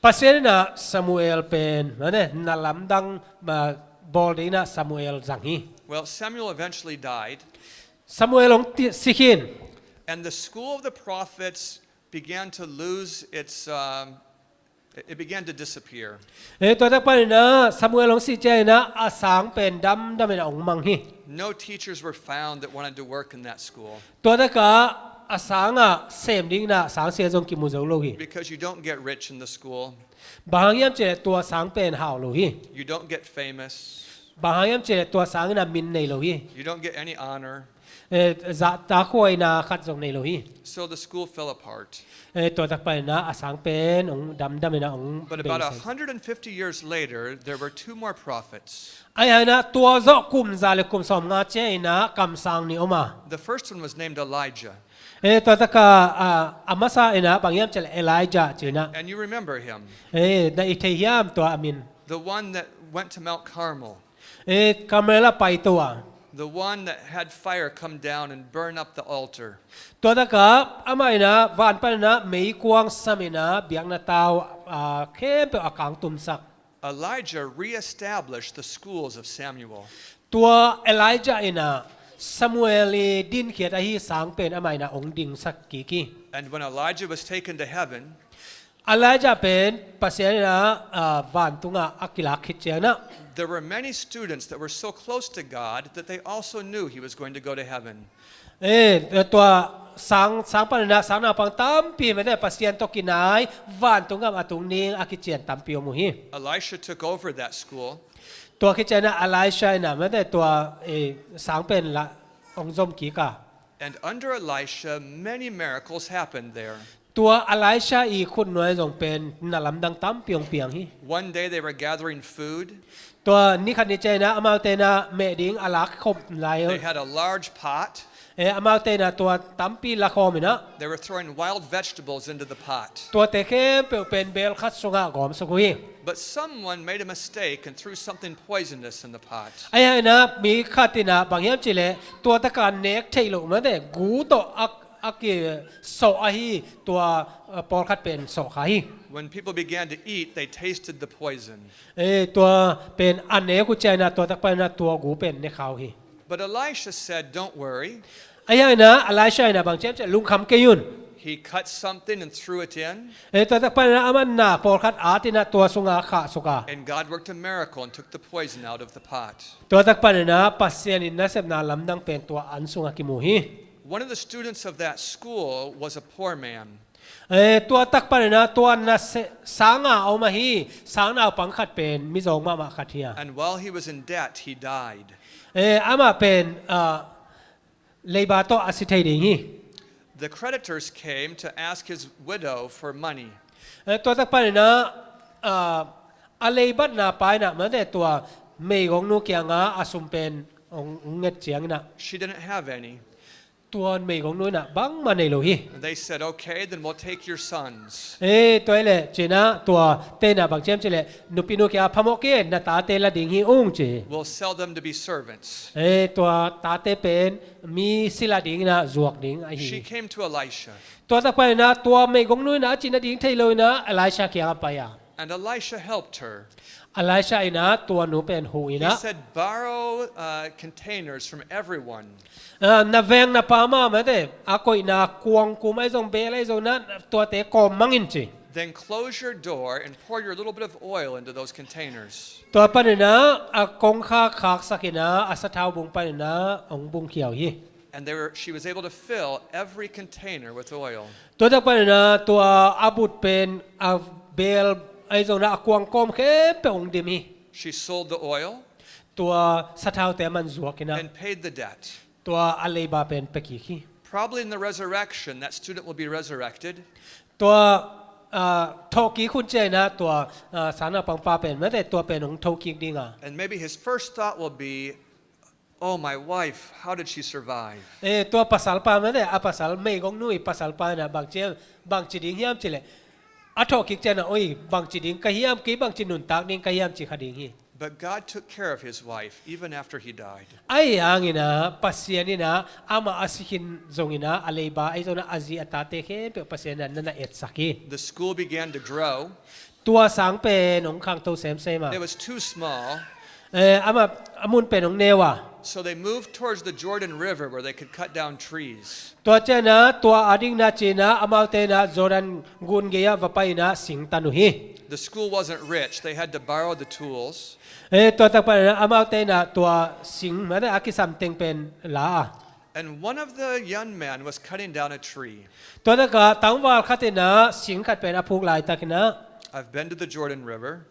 Pasian in ah Samuel pen, mane, na lamdang, ma, bawl dingin ah Samuel zang hi. Well, Samuel eventually died. Samuel hong ti-, si khin. And the school of the prophets began to lose its, um, it, it began to disappear. Eh, tua tak pan in ah Samuel hong si ciangin ah a sang pen damdam in ah hong mang hi. No teachers were found that wanted to work in that school. Tua takah a sang ah sem dingin ah sangsia zong kimu zo lo hi. Because you don't get rich in the school. Bang hang hiam cih leh tua sang pen hau lo hi. You don't get famous. Bang hang hiam cih leh tua sang in ah min nei lo hi. You don't get any honor. Eh, zahtakhuaina khat zong nei lo hi. So the school fell apart. Eh, tua tak pan in ah a sang pen hong damdam in ah hong beisei. But about a hundred and fifty years later, there were two more prophets. Ahih hangin ah tua zawh kum za le kum sawmnga ciangin ah kamsang nih om a. The first one was named Elijah. Eh, tua takah, ah, a masa in ah bang hiam cih leh Elijah ci in ah. And you remember him. Eh, na i thei hiam tua a min? The one that went to Mount Carmel. Eh, Carmel ah paito a. The one that had fire come down and burn up the altar. Tua takah amah in ah van pan in ah meikuang sam in ah biakna tau, ah, khempeuh a kangtumsak. Elijah reestablished the schools of Samuel. Tua Elijah in ah Samuel i dinkhiat ahi sang pen amah in ah hong dingsak kik hi. And when Elijah was taken to heaven, Elijah pen Pasian in ah, ah, vantungah a kilak khit ciangin ah, there were many students that were so close to God that they also knew he was going to go to heaven. Eh, tua sang, sang panin ah sang naupang tampi, mate, Pasian tawh kinai, vantung gam a tung ding a kician tampi om uh hi. Elisha took over that school. Tua khit ciangin ah Elisha in ah, mate, tua, eh, sang pen la hong zom kik a. And under Elisha, many miracles happened there. Tua Elisha i khutnuai zong pen na lamdang tampi hong piang hi. One day they were gathering food. Tua ni khat ni ciangin ah amaute in ah meh ding a lak khop lai. They had a large pot. Eh, amaute in ah tua tampi la khawm in ah. They were throwing wild vegetables into the pot. Tuate khempeuh pen bel khat sungah gawm suk uh hi. But someone made a mistake and threw something poisonous in the pot. Ahih hangin ah mi khat in ah bang hiam cih leh, tua tak a nek theih loh, mate, gu tawh a, a kisawh ahi tua, uh, pawlkhat pen sawh kha hi. When people began to eat, they tasted the poison. Eh, tua pen a nek uh ciangin ah tua tak panin ah tua gu pen ne kha uh hi. But Elisha said, "Don't worry." Ahih hangin ah Elisha in ah bang ci hiam cih leh, lungkham kei un. He cut something and threw it in. Eh, tua tak panin ah aman na pawlkhat at in ah tua sungah khah suk a. And God worked a miracle and took the poison out of the pot. Tua tak panin ah Pasian in nasepna lamdang pen tua an sungah kimu hi. One of the students of that school was a poor man. Eh, tua tak panin ah tua na se-, sanga a om ahi sang naupang khat pen mizawng mahmah khat hi a. And while he was in debt, he died. Eh, amah pen, ah, leiba tawh a si thei ding hi. The creditors came to ask his widow for money. Eh, tua tak panin ah, ah, a leibatna pa in ah, mate, tua meigongnu kiangah a sum pen hong, hong nget ciangin ah. She didn't have any. Tua meigongnu in ah bangmah nei lo hi. And they said, "Okay, then we'll take your sons." Eh, tua hi leh ci-in ah tuate in ah bang ci hiam cih leh, nupinu kiangah, "Phamawh kei, na tate la ding hi ung," ci. "We'll sell them to be servants." Eh, tua tate pen mi sila dingin ah zuak ding ahi. She came to Elisha. Tua tak panin ah tua meigongnu in ah a cih nading thei lo in ah Elisha kiangah pai a. And Elisha helped her. Elisha in ah tua nu pen huh in ah. He said, "Borrow, uh, containers from everyone." Ah, na veng na pam ah, mate, a koihna kuang kum ahi zong, bel ahi zong, na tuate kawm mang in, ci. "Then close your door and pour your little bit of oil into those containers." Tua panin ah a kongkhak khaksak in ah a sathau bung panin ah hong bungkhia uh hi. And they were, she was able to fill every container with oil. Tua tak panin ah tua a but pen a bel ahi zong in ah a kuang kawm khempeuh hong dim hi. She sold the oil. Tua sathaute aman zuak in ah. And paid the debt. Tua a leiba pen pia kik hi. Probably in the resurrection, that student will be resurrected. Tua, ah, thawhkik hun ciangin ah tua, ah, sang naupang pa pen, mate, tua pen hong thokik ding a. And maybe his first thought will be, "Oh, my wife, how did she survive?" Eh, tua pasal pa, mate, a pasal, meigongnu i pasal pa in ah bang ci, bang ci ding hiam cih leh, a thawhkik ciangin ah, "Oi, bang ci ding ka hiam, kei bang ci nuntak ding ka hiam," ci kha ding hi. But God took care of his wife even after he died. Ahih hangin ah Pasian in ah amah a si khin zongin ah a leiba ahi zongin ah a zi a tate khempeuh Pasian in ah na na etsak hi. The school began to grow. Tua sang pen hong khangto semsem a. It was too small. Eh, amah, a mun pen hong neu a. So they moved towards the Jordan River where they could cut down trees. Tua ciangin ah tua a ding na ci-in ah amaute in ah Jordan gun gei ah va pai in ah sing tan uh hi. The school wasn't rich. They had to borrow the tools. Eh, tua tak panin ah amaute in ah tua sing, mate, a kisam teng pen la a. And one of the young men was cutting down a tree. Tua tak ah tangval khat in ah sing khat pen a phuk laitakin ah. I've been to the Jordan River.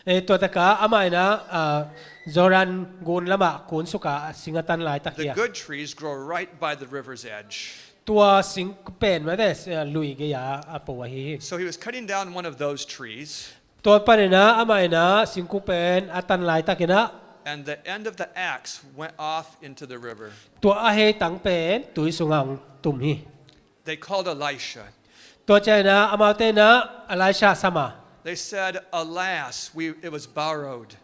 Eh, tua tak ah amah in ah, ah, Jordan gun lamah kun suk a sing a tan laitak hi a. The good trees grow right by the river's edge. Tua sing pen, mate, eh, lui gei ah a po ahi hi. So he was cutting down one of those trees. Tua panin ah amah in ah singkung pen a tan laitakin ah. And the end of the axe went off into the river. Tua a heitang pen tui sungah hong tum hi. They called Elisha. Tua ciangin ah amaute in ah Elisha sam a. They said, "Alas, we, it was borrowed."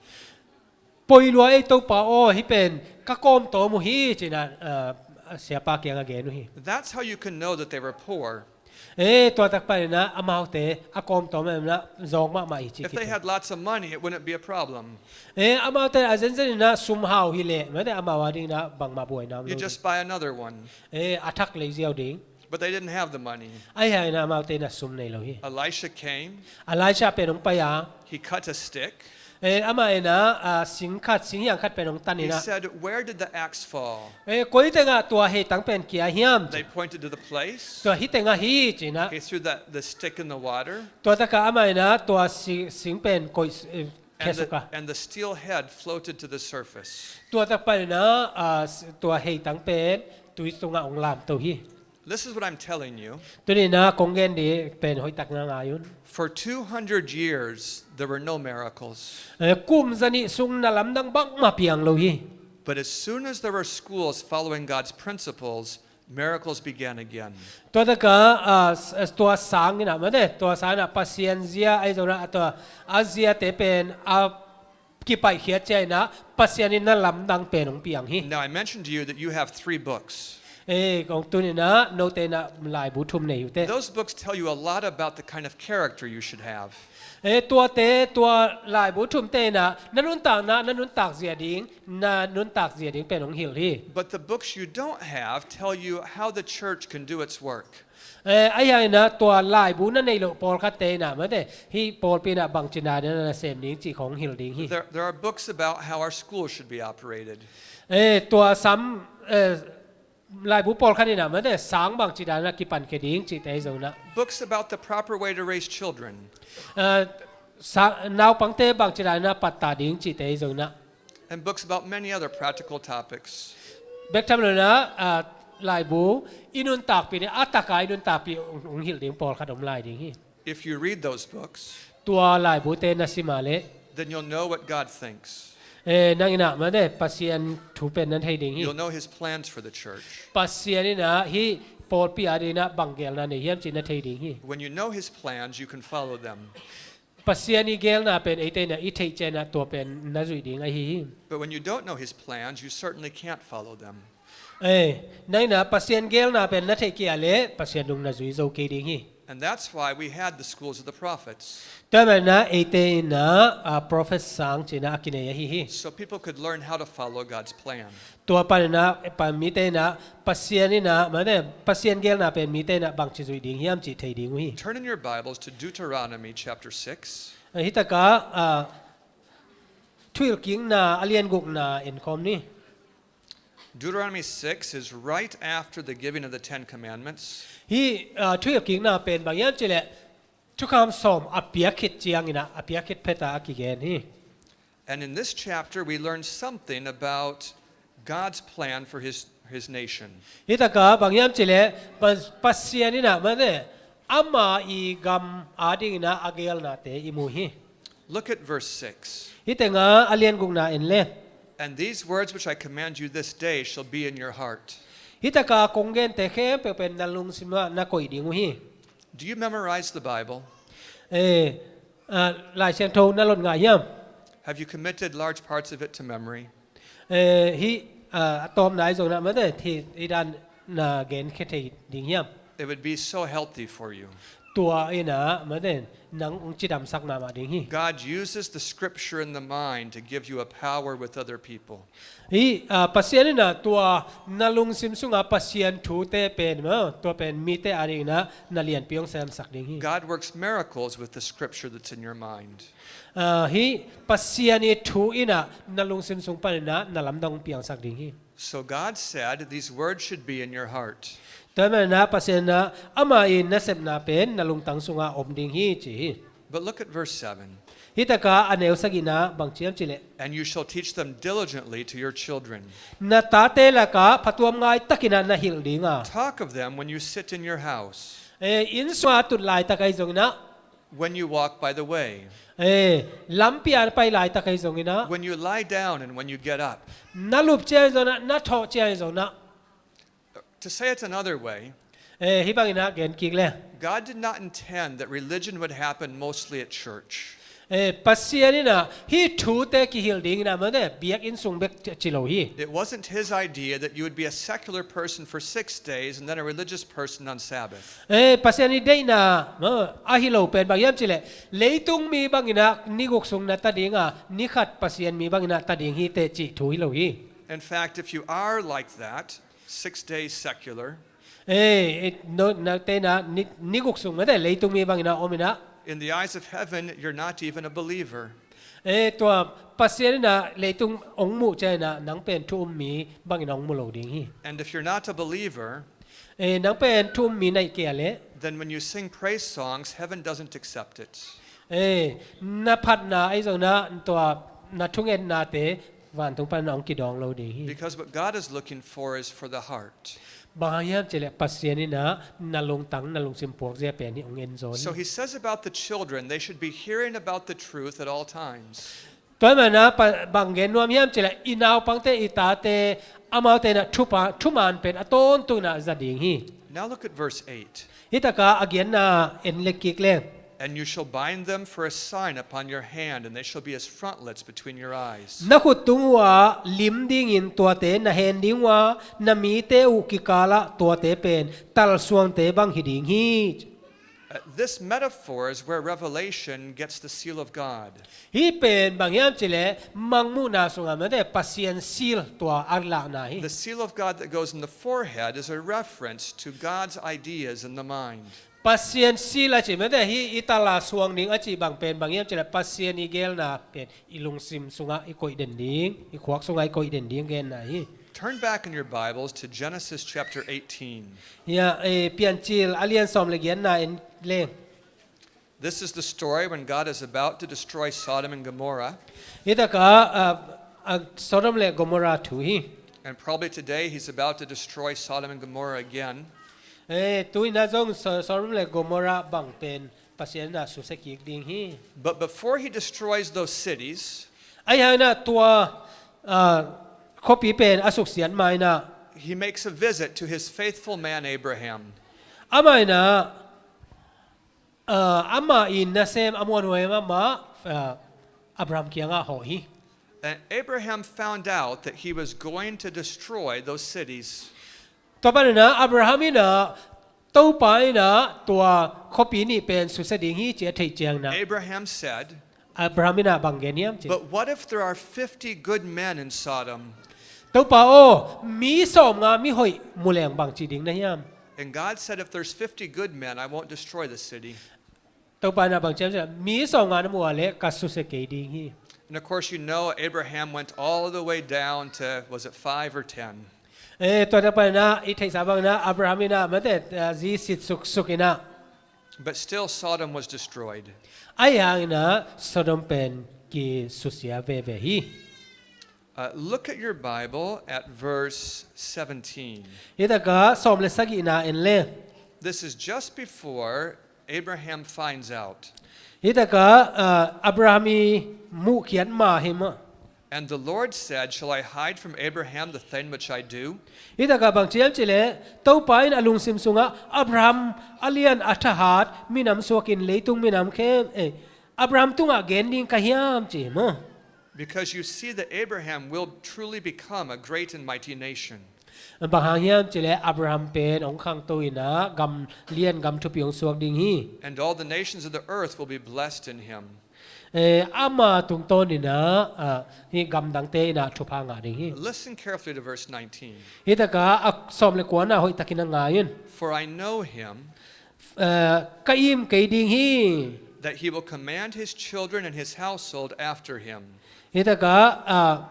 "Poi lua ei Topa aw, hih pen ka kawmtawm uh hi," ci-in ah, ah, siapa kiangah gen uh hi. That's how you can know that they were poor. Eh, tua tak panin ah amaute a kawmtawm in ah zawng mahmah hi ci. If they had lots of money, it wouldn't be a problem. Eh, amaute a zenzen in ah sum hau hi leh, mate, amau a dingin ah bangmah buaina om lo. You just buy another one. Eh, a thak lei ziau ding. But they didn't have the money. Ahih hangin ah amaute in ah sum nei lo hi. Elisha came. Elisha pen hong pai a. He cut a stick. Eh, amah in ah, ah, sing khat, sing hiang khat pen hong tan in ah. He said, "Where did the axe fall?" Eh, koi tengah tua heitang pen kia hiam? They pointed to the place. Tua hih tengah hi ci-in ah. He threw that, the stick in the water. Tua takah amah in ah tua si-, sing pen koih, eh, khia suk a. And the, and the steel head floated to the surface. Tua tak pan in ah, ah, s-, tua heitang pen tui sungah hong lamto hi. This is what I'm telling you. Tuni in ah kong gen ding pen hoih tak na ngai un. For two hundred years, there were no miracles. Eh, kum zanih sung na lamdang bangmah piang lo hi. But as soon as there were schools following God's principles, miracles began again. Tua takah, ah, s-, tua sang in ah, mate, tua sang in ah Pasian zia, ahi zongin ah tua a ziate pen a kipaihkhiat ciangin ah Pasian in na lamdang pen hong piang hi. Now, I mentioned to you that you have three books. Eh, kong tuni in ah note in ah laibu thum nei uh teh. Those books tell you a lot about the kind of character you should have. Eh, tuate, tua laibu thumte in ah na nuntakna, na nuntak zia ding, na nuntak zia ding pen hong hilh hi. But the books you don't have tell you how the church can do its work. Eh, ahi hangin ah tua laibu na neih loh pawlkhatte in ah, mate, hih pawlpi in ah bangci dan in ah na sem ding cih khawng hong hilh ding hi. There, there are books about how our schools should be operated. Eh, tua sam, eh, laibu pawlkhat in ah, mate, sang bangci dan in ah kipankhia ding cihte ahi zongin ah. Books about the proper way to raise children. Eh, sa-, naupangte bangci dan in ah pattah ding cihte ahi zongin ah. And books about many other practical topics. Bek tham lo in ah, ah, laibu i nuntakpih ding, a taka i nuntakpih hong, hong hilh ding pawlkhat om lai ding hi. If you read those books, tua laibute na sim a leh, then you'll know what God thinks. Eh, nang in ah, mate, Pasian thu pen na thei ding hi. You'll know his plans for the church. Pasian in ah hih pawlpi a dingin ah bang geelna nei hiam cih na thei ding hi. When you know his plans, you can follow them. Pasian i geelna pen eite in ah i theih ciangin ah tua pen na zuih ding ahi hi. But when you don't know his plans, you certainly can't follow them. Eh, nang in ah Pasian geelna pen na theih kei a leh Pasian nung na zui zo kei ding hi. And that's why we had the schools of the prophets. Tua ahih manin ah eite in ah, ah, prophet sang ci-in ah a kinei ahi hi. So people could learn how to follow God's plan. Tua pan in ah, pa-, mite in ah, Pasian in ah, mate, Pasian geelna pen mite in ah bangci zuih ding hiam cih thei ding uh hi. Turn in your Bibles to Deuteronomy chapter six. Ah, hih takah, ah, Thuhilhkikna a lian gukna en khawm ni. Deuteronomy six is right after the giving of the Ten Commandments. Hih, ah, Thuhilhkikna pen bang hiam cih leh Thukham sawm a piak khit ciangin ah, a piak khit phet a kigen hi. And in this chapter, we learn something about God's plan for his, his nation. Hih takah bang hiam cih leh, Pa-, Pasian in ah, mate, ama i gam a dingin ah a geelnate i mu hi. Look at verse six. Hih tengah a lian gukna en le. And these words which I command you this day shall be in your heart. Hih takah kong gente khempeuh pen na lungsim ah na koih ding uh hi. Do you memorize the Bible? Eh, ah, Lai Siangtho na lot ngah hiam? Have you committed large parts of it to memory? Eh, hih, ah, a tawpna ahi zongin ah, mate, hih, hih dan na genkhia thei ding hiam? It would be so healthy for you. Tua in ah, mate, nang hong cidamsak mahmah ding hi. God uses the scripture in the mind to give you a power with other people. Hih, ah, Pasian in ah tua na lungsim sungah Pasian thute pen, maw, tua pen mite a dingin ah na lianpi hong semsak ding hi. God works miracles with the scripture that's in your mind. Ah, hih Pasian i thu in ah na lungsim sung panin ah na lamdang hong piangsak ding hi. So God said, "These words should be in your heart." Tua ahih manin ah Pasian in ah ama i nasepna pen na lungtang sungah om ding hi ci hi. But look at verse seven. Hih takah a neu sagihna bang ci hiam cih leh. "And you shall teach them diligently to your children." Na tate lakah phatuam ngai takin ah na hilh ding a. "Talk of them when you sit in your house." Eh, inn sungah tut laitak ahi zongin ah. "When you walk by the way." Eh, lampi ah pai laitak ahi zongin ah. "When you lie down and when you get up." Na lup ciang ahi zongin ah, na thawh ciang ahi zongin ah. To say it another way, eh, hih bangin ah gen kik le. God did not intend that religion would happen mostly at church. Eh, Pasian in ah hih thute kihilh dingin ah, mate, biakinn sung bek ci, ci lo hi. It wasn't his idea that you would be a secular person for six days and then a religious person on Sabbath. Eh, Pasian i deihna, maw, ahi lo pen bang hiam cih leh, leitung mi bangin ah ni guk sung na ta ding a, ni khat Pasian mi bangin ah ta ding hi teh cih thu hi lo hi. In fact, if you are like that, six days secular. Eh, eh, no, na, te na, ni, ni guk sung, mate, leitung mi bangin ah om in ah. In the eyes of heaven, you're not even a believer. Eh, tua Pasian in ah leitung hong muh ciang in ah nang pen thu um mi bangin hong mu lo ding hi. And if you're not a believer, Eh, nang pen thu um mi na hih kei leh, then when you sing praise songs, heaven doesn't accept it. Eh, na phatna ahi zongin ah tua na thungetnate vantung panin hong kidawng lo ding hi. Because what God is looking for is for the heart. Bang hang hiam cih leh Pasian in ah na lungtang, na lungsim puakzia pen hi hong en zaw hi. So he says about the children, they should be hearing about the truth at all times. Tua ahih manin ah pa-, bang gen nuam hiam cih leh i naupangte, i tate, amaute in ah thupa-, thuman pen a tawntung in ah za ding hi. Now look at verse eight. Hih takah a giatna en le kik leng. And you shall bind them for a sign upon your hand, and they shall be as frontlets between your eyes. Na khut tung uhah lim dingin tuate na hen ding uh a, na mite uh kikalah tuate pen talsuangte bang hi ding hi. Uh, this metaphor is where Revelation gets the seal of God. Hih pen bang hiam cih leh Mangmuhna sungah mate Pasian seal tua a lakna hi. The seal of God that goes in the forehead is a reference to God's ideas in the mind. Pasian seal a cih mate hih i tala suang ding a cih bang pen bang hiam cih leh Pasian i geelna pen i lungsim sungah i koih den ding, i khuak sungah i koih den ding genna hi. Turn back in your Bibles to Genesis chapter eighteen. Ya, eh, Piancil a lian sawm le giatna en leng. This is the story when God is about to destroy Sodom and Gomorrah. Hih takah, ah, ah, Sodom le Gomorrah thu hi. And probably today he's about to destroy Sodom and Gomorrah again. Eh, tu-in ah zong So-, Sodom le Gomorrah bang pen Pasian in ah susia kik ding hi. But before he destroys those cities, Ahih hangin ah tua, ah, khuapi pen a suksiat ma-in ah, he makes a visit to his faithful man Abraham. Amah in ah, ah, amah in nasem a muanhuai mahmah, ah, Abraham kiangah hawh hi. And Abraham found out that he was going to destroy those cities. Tua panin ah Abraham in ah Topa in ah tua khuapi nih pen susia ding hi ci a theih ciangin ah, Abraham said, Abraham in ah bang gen hiam cih, "But what if there are fifty good men in Sodom?" Topa aw, mi sawmnga mihoih mu leng bang ci ding na hiam? And God said, "If there's fifty good men, I won't destroy the city." Topa in ah bang ci hiam cih leh, mi sawmnga na muh leh ka susia kei ding hi. And of course, you know, Abraham went all the way down to, was it five or ten? Eh, tua tak panin ah i theihsa bangin ah Abraham in ah mate, ah, zi sit suksuk in ah. But still, Sodom was destroyed. Ahih hangin ah Sodom pen kisusia veve hi. Uh, look at your Bible at verse seventeen. Hih takah sawm le sagihna en leng. This is just before Abraham finds out. Hih takah, ah, Abraham i muhkhiat ma hi maw. And the Lord said, "Shall I hide from Abraham the thing which I do?" Hih takah bang ci hiam cih leh, Topa in a lungsim sungah Abraham a lian a thahat minam suakin leitung minam khem, eh, Abraham tungah gen ding ka hiam ci hi maw. Because you see that Abraham will truly become a great and mighty nation. Bang hang hiam cih leh Abraham pen hong khangto in ah gam lian gam thupi hong suak ding hi. And all the nations of the earth will be blessed in him. Eh, ama tungtawn in ah, ah, hih gamdangte in ah thupha ngah ding hi. Listen carefully to verse nineteen. Hih takah a sawm le kuana hoihtakin ah ngai un. "For I know him," eh, ka im kei ding hi. "That he will command his children and his household after him." Hih takah, ah,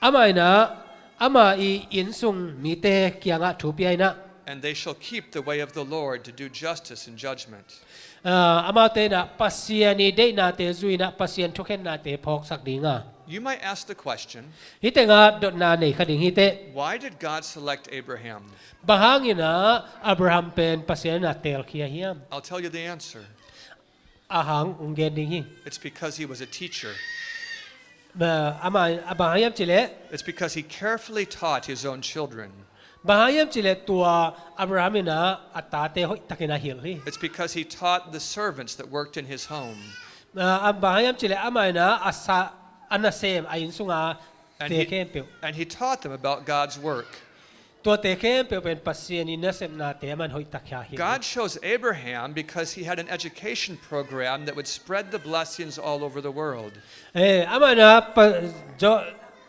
amah in ah, ama i innsung mite kiangah thu pia in ah. "And they shall keep the way of the Lord to do justice and judgment." Ah, amaute in ah Pasian i deihnate zui in ah Pasian thukhennate phawksak ding a. You might ask the question, hih tengah dotna nei kha ding hi teh. Why did God select Abraham? Bang hangin ah Abraham pen Pasian in ah teelkhia hiam? I'll tell you the answer. A hang hong gen ding hi. It's because he was a teacher. Ba, ama, a bang hang hiam cih leh? It's because he carefully taught his own children. Bang hang hiam cih leh tua Abraham in ah a tate hoihtakin a hilh hi. It's because he taught the servants that worked in his home. Ah, a bang hang hiam cih leh ama in ah a sa, a nasem, a inn sunga And te he, khempeuh. And he taught them about God's work. Tuate khempeuh pen Pasian i nasepnate aman hoihtak khia hi. God chose Abraham because he had an education program that would spread the blessings all over the world. Eh, amah in ah pa, jo,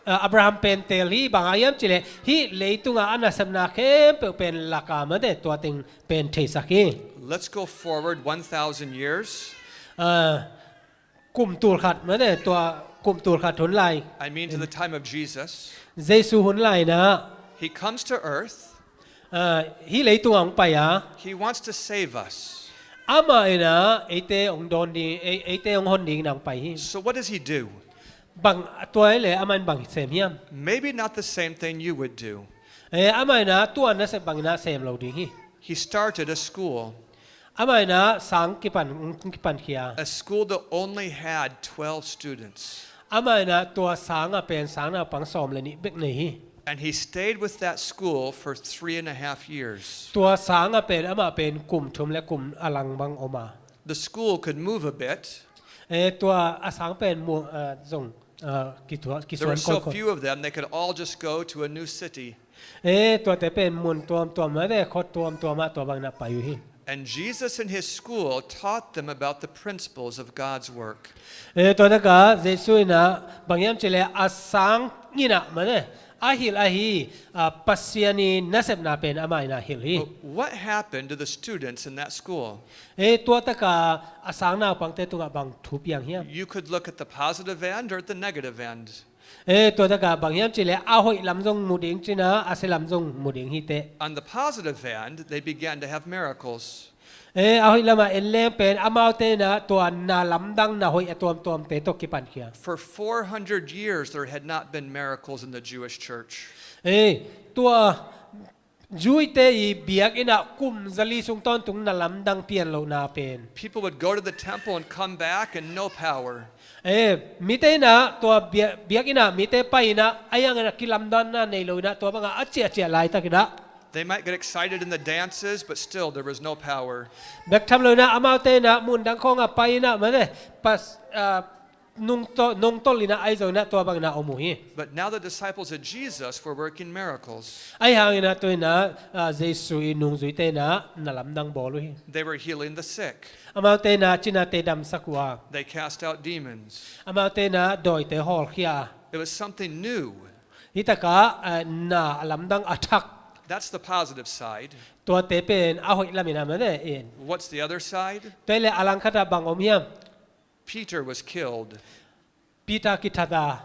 ah, Abraham pen teel hi, bang hang hiam cih leh hih leitungah a nasepna khempeuh pen lak a mate tua teng pen theisak hi. Let's go forward one thousand years. Ah, kum tul khat mate tua Kum tul khat hun lai. I mean, to the time of Jesus. Jesu hun lai-in ah. He comes to earth. Ah, hih leitung ah hong pai a. He wants to save us. Amah in ah eite hong dawn ding, ei-, eite hong hon dingin ah hong pai hi. So what does he do? Bang, tua ahih leh amah in bang sem hiam? Maybe not the same thing you would do. Eh, amah in ah tua nasep bangin ah sem lo ding hi. He started a school. Amah in ah sang kipan, kipan khia. A school that only had twelve students. Amah in ah tua sang ah pen sang naupang sawm le nih bek nei hi. And he stayed with that school for three and a half years. Tua sang ah pen amah pen kum thum le kum a lang bang om a. The school could move a bit. Eh, tua a sang pen mu-, ah, zong, ah, kituah, kisuan koikoi. There were so few of them, they could all just go to a new city. Eh, tuate pen mun tuamtuam ah, eh, khua tuamtuam ah tua bangin ah pai uh hi. And Jesus in his school taught them about the principles of God's work. Eh, tua tak ah Jesu in ah bang hiam cih leh a sang in ah mah, eh, a hilh ahi, ah, Pasian i nasepna pen amah in ah hilh hi. But what happened to the students in that school? Eh, tua tak ah a sang naupangte tungah bang thu piang hiam? You could look at the positive end or at the negative end. Eh, tua tak ah bang hiam cih leh a hoih lam zong mu ding ci-in ah, a sia lam zong mu ding hi teh. On the positive end, they began to have miracles. Eh, a hoih lam ah en leng pen amaute in ah tua na lamdang na hoih a tuamtuamte tawh kipan khia. For four hundred years, there had not been miracles in the Jewish church. Eh, tua Jew-te i biakinn ah kum zali sung tawntung na lamdang pian lohna pen. People would go to the temple and come back and no power. Eh, mite in ah tua bia-, biakinn ah mite pai in ah, a hiang in ah kilamdanna nei lo in ah tua bang ah a ciahciah laitak in ah. They might get excited in the dances, but still there was no power. Bek tham lo in ah amaute in ah mundang khawng ah pai in ah mate pas, ah, nungto-, nungtolh in ah ahi zongin ah tua bangin ah om uh hi. But now the disciples of Jesus were working miracles. Ahi hangin ah tu in ah, ah, Jesu i nungzuite in ah na lamdang bawl uh hi. They were healing the sick. Amaute in ah cinate damsak uh a. They cast out demons. Amaute in ah dawite hawlkhia a. It was something new. Hih tak ah, ah, na a lamdang a thak. That's the positive side. Tuate pen a hoih lam in ah mate in. What's the other side? Tua leh a langkhat ah bang om hiam? Peter was killed. Peter kithat a.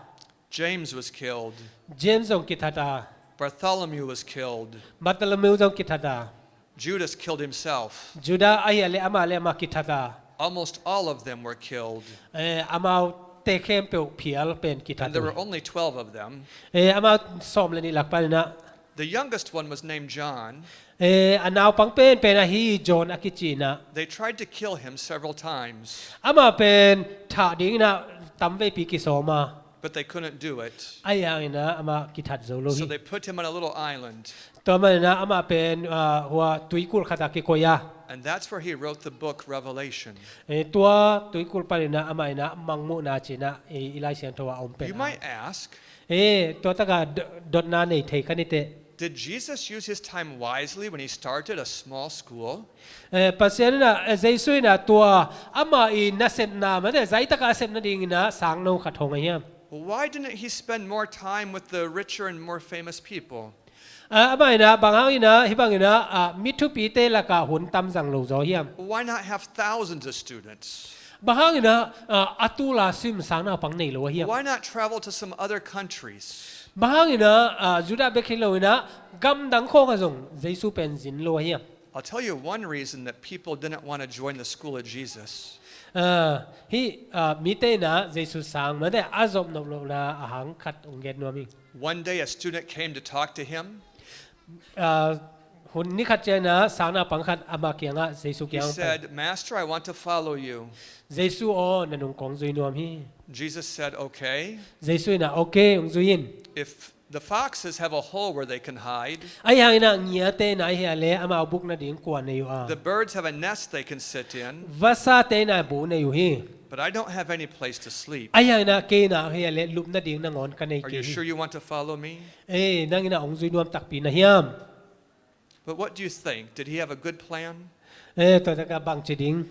James was killed. James zong kithat a. Bartholomew was killed. Bartholomew zong kithat a. Judas killed himself. Judah ahi a leh amah le amah kithat a. Almost all of them were killed. Eh, amaute khempeuh phial pen kithat uh hi. And there were only twelve of them. Eh, amau sawm le nih lak panin ah. The youngest one was named John. Eh, a naupang penpen ahi John a kici in ah. They tried to kill him several times. Amah pen thah dingin ah tamveipi kisawm a. But they couldn't do it. Ahi hangin ah amah kithat zo lo hi. So they put him on a little island. Tua manin ah amah pen, ah, hua tuikulh khat ah kikoih a. And that's where he wrote the book Revelation. Eh, tua tuikulh panin ah amah in ah Mangmuhna ci-in ah, eh, i Lai Siangtho ah a om pen a. You might ask, Eh, tua tak ah do-, dotna nei thei kha ni teh. Did Jesus use his time wisely when he started a small school? Eh, Pasian in ah, eh, Jesu in ah tua amah i nasepna mate zaitak ah a sep nadingin ah sangno khat hong a hiam? Why didn't he spend more time with the richer and more famous people? Ah, amah in ah bang hangin ah hih bangin ah, ah, mi thupite lak ah hun tam zang lo zaw hiam? Why not have thousands of students? Bang hangin ah, ah, a tul a sim sang naupang nei lo a hiam? Why not travel to some other countries? Bang hangin ah, ah, Judah bek hi lo in ah gamdang khawng ah zong Jesu pen zin lo a hiam? I'll tell you one reason that people didn't want to join the school of Jesus. Ah, hih, ah, mite in ah Jesu sang mate a zop nop lohna a hang khat hong gen nuam ing. One day a student came to talk to him. Ah, hun ni khat ciangin ah sang naupang khat amah kiangah Jesu kiang hong pai. He said, "Master, I want to follow you." Jesu aw, na nung kong zui nuam hi. Jesus said, "Okay." Jesu in ah, "Okay, hong zui in." If the foxes have a hole where they can hide. Ahi hangin ah ngiate in ah ahi a leh amau buk nading kua nei uh a. The birds have a nest they can sit in. Vasate in ah bu nei uh hi. But I don't have any place to sleep. Ahi hangin ah kei in ah ahi a leh lup nading nangawn ka nei kei hi. Are you sure you want to follow me? Eh, nang in ah hong zui nuam takpi na hiam? But what do you think? Did he have a good plan? Eh, tua tak ah bang ci ding?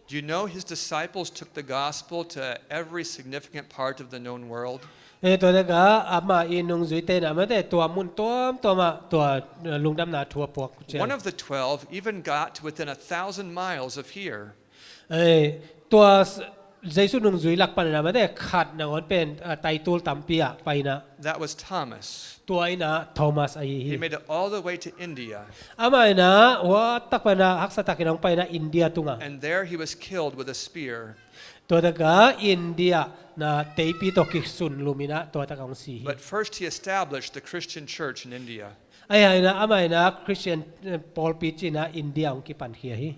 Do you know his disciples took the gospel to every significant part of the known world? Eh, tua tak ah amah i nungzuite in ah mate tua mun tuamtuam ah tua, eh, lungdamna thu a puak uh ciang. One of the twelve even got to within a thousand miles of here. Eh, tua s-, Jesu nungzui lak panin ah mate khat nangawn pen, ah, taitul tampi ah pai-in ah. That was Thomas. Tua in ah Thomas ahi hi. He made it all the way to India. Amah in ah hua tak panin ah haksa takin hong pai-in ah India tungah. And there he was killed with a spear. Tua takah India na teipi tawh kisun lum in ah tua takah hong si hi. But first he established the Christian church in India. Ahi hangin ah amah in ah Christian, eh, pawlpi ci-in ah India hong kipankhia hi.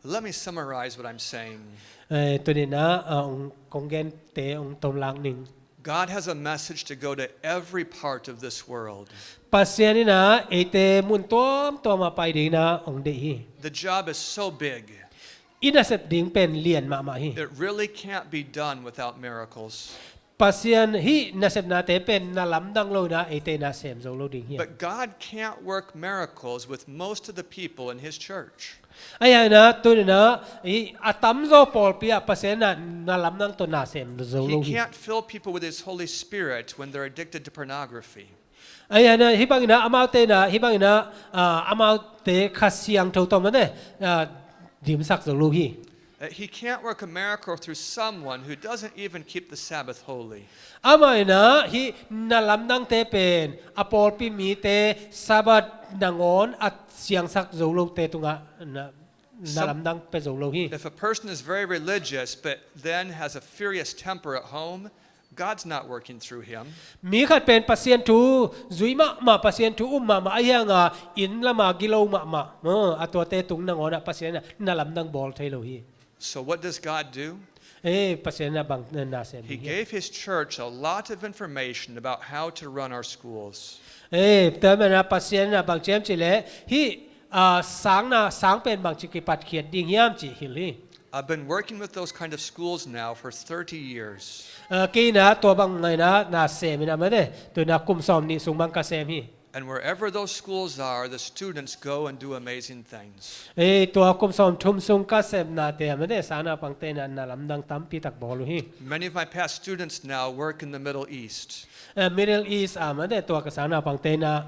Let me summarize what I'm saying. Eh, tuni-in ah, ah, hong, kong gente hong tomlak ning. God has a message to go to every part of this world. Pasian in ah eite mun tuamtuam ah pai dingin ah hong deih hi. The job is so big. I nasep ding pen lian mahmah hi. It really can't be done without miracles. Pasian hih nasepnate pen na lamdang lo-in ah eite in ah sem zo lo ding hi. But God can't work miracles with most of the people in his church. Ahi hangin ah tuni-in ah hih a tamzaw pawlpi ah Pasian in ah na lamdang tawh na sem zo lo hi. He can't fill people with his Holy Spirit when they're addicted to pornography. Ahi hangin ah hih bangin ah amaute in ah hih bangin ah, ah, amaute Kha Siangtho tawh mate, ah, dimsak zo lo hi. Uh, he can't work a miracle through someone who doesn't even keep the Sabbath holy. Amah in ah hih na lamdangte pen a pawlpi mite Sabbath nangawn a siangsak zo lote tungah na, na lamdang pia zo lo hi. If a person is very religious but then has a furious temper at home, God's not working through him. Mi khat pen Pasian thu zui mahmah, Pasian thu um mahmah ahi hangin ah inn lamah gilo mahmah, ah, a tuate tung nangawn ah Pasian in ah na lamdang bawl thei lo hi. So what does God do? Eh, Pasian in ah bang na sem hi. He gave his church a lot of information about how to run our schools. Eh, tua manin ah Pasian in ah bang ci hiam cih leh hih, ah, sangna, sang pen bangci kipatkhiat ding hiam cih hilh hi. I've been working with those kind of schools now for thirty years. Ah, kei in ah tua bangin ah na sem in ah mate, tu-in ah kum sawmnih sung bang ka sem hi. And wherever those schools are, the students go and do amazing things. Eh, tua kum sawmthum sung ka sepnate ah mate, sang naupangte in ah na lamdang tampi tak bawl uh hi. Many of my past students now work in the Middle East. Eh, Middle East ah mate, tua ka sang naupangte in ah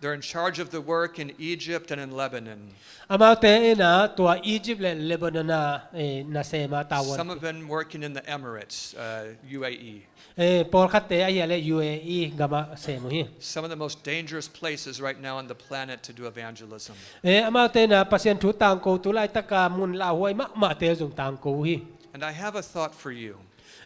They're in charge of the work in Egypt and in Lebanon. Amaute in ah tua Egypt le Lebanon ah, eh, nasem ah tavuan. Some have been working in the Emirates, uh, U A E. Eh, pawlkhatte ahi leh U A E gam ah sem uh hi. Some of the most dangerous places right now on the planet to do evangelism. Eh, amaute in ah Pasian thu tangko, tu laitak ah mun lauhuai mahmahte zong tangko uh hi. And I have a thought for you.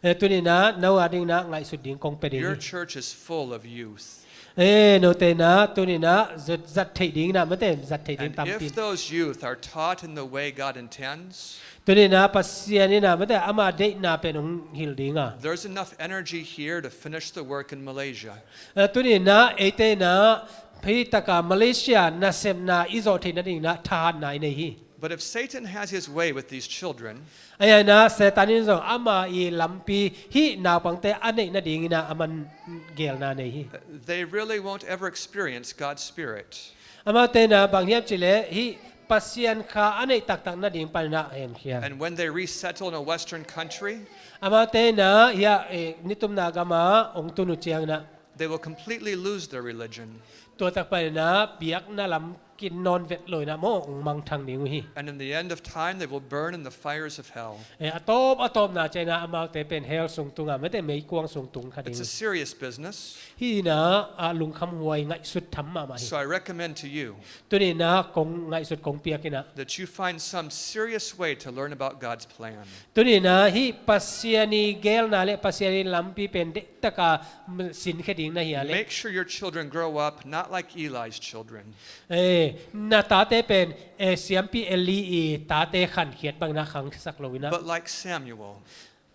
Eh, tuni-in ah no a dingin ah ngaihsut ding kong pia ding hi. Your church is full of youth. Eh, note in ah tuni-in ah zat, zat theih dingin ah mate, zat theih ding tampi. And if those youth are taught in the way God intends, tuni-in ah Pasian in ah mate ama deihna pen hong hilh ding a, there's enough energy here to finish the work in Malaysia. Eh, tuni-in ah eite in ah hih tak ah Malaysia nasepna i zawh theih nadingin ah thahatna i nei hi. But if Satan has his way with these children, ahi hangin ah Satan in zong ama ii lampi hih naupangte a neih nadingin ah aman geelna nei hi. They really won't ever experience God's Spirit. Amaute in ah bang hiam cih leh hih Pasian Kha a neih taktak nading panin ah hemkhia. And when they resettle in a Western country, amaute in ah hih, eh, nitumna gam ah hong tun uh ciangin ah they will completely lose their religion. Tua tak panin ah biakna lam kin nawn vet lo-in ah maw hong mangthang ding uh hi. And in the end of time, they will burn in the fires of hell. Eh, a tawp, a tawpna ciangin ah amaute pen hell sung tungah mate meikuang sung tung kha ding uh hi. It's a serious business. Hih in ah, ah, lungkham huai, ngaihsut tham mahmah hi. So I recommend to you, tuni-in ah kong ngaihsut kong piak in ah, that you find some serious way to learn about God's plan. Tuni-in ah hih Pasian ii geelna le Pasian ii lampi pen deihtak a, mm, sinkhia ding na hih leh, make sure your children grow up not like Eli's children. Eh, na tate pen, eh, siampi Eli ii tate khankhiat bangin ah khangsak lo-in ah, but like Samuel.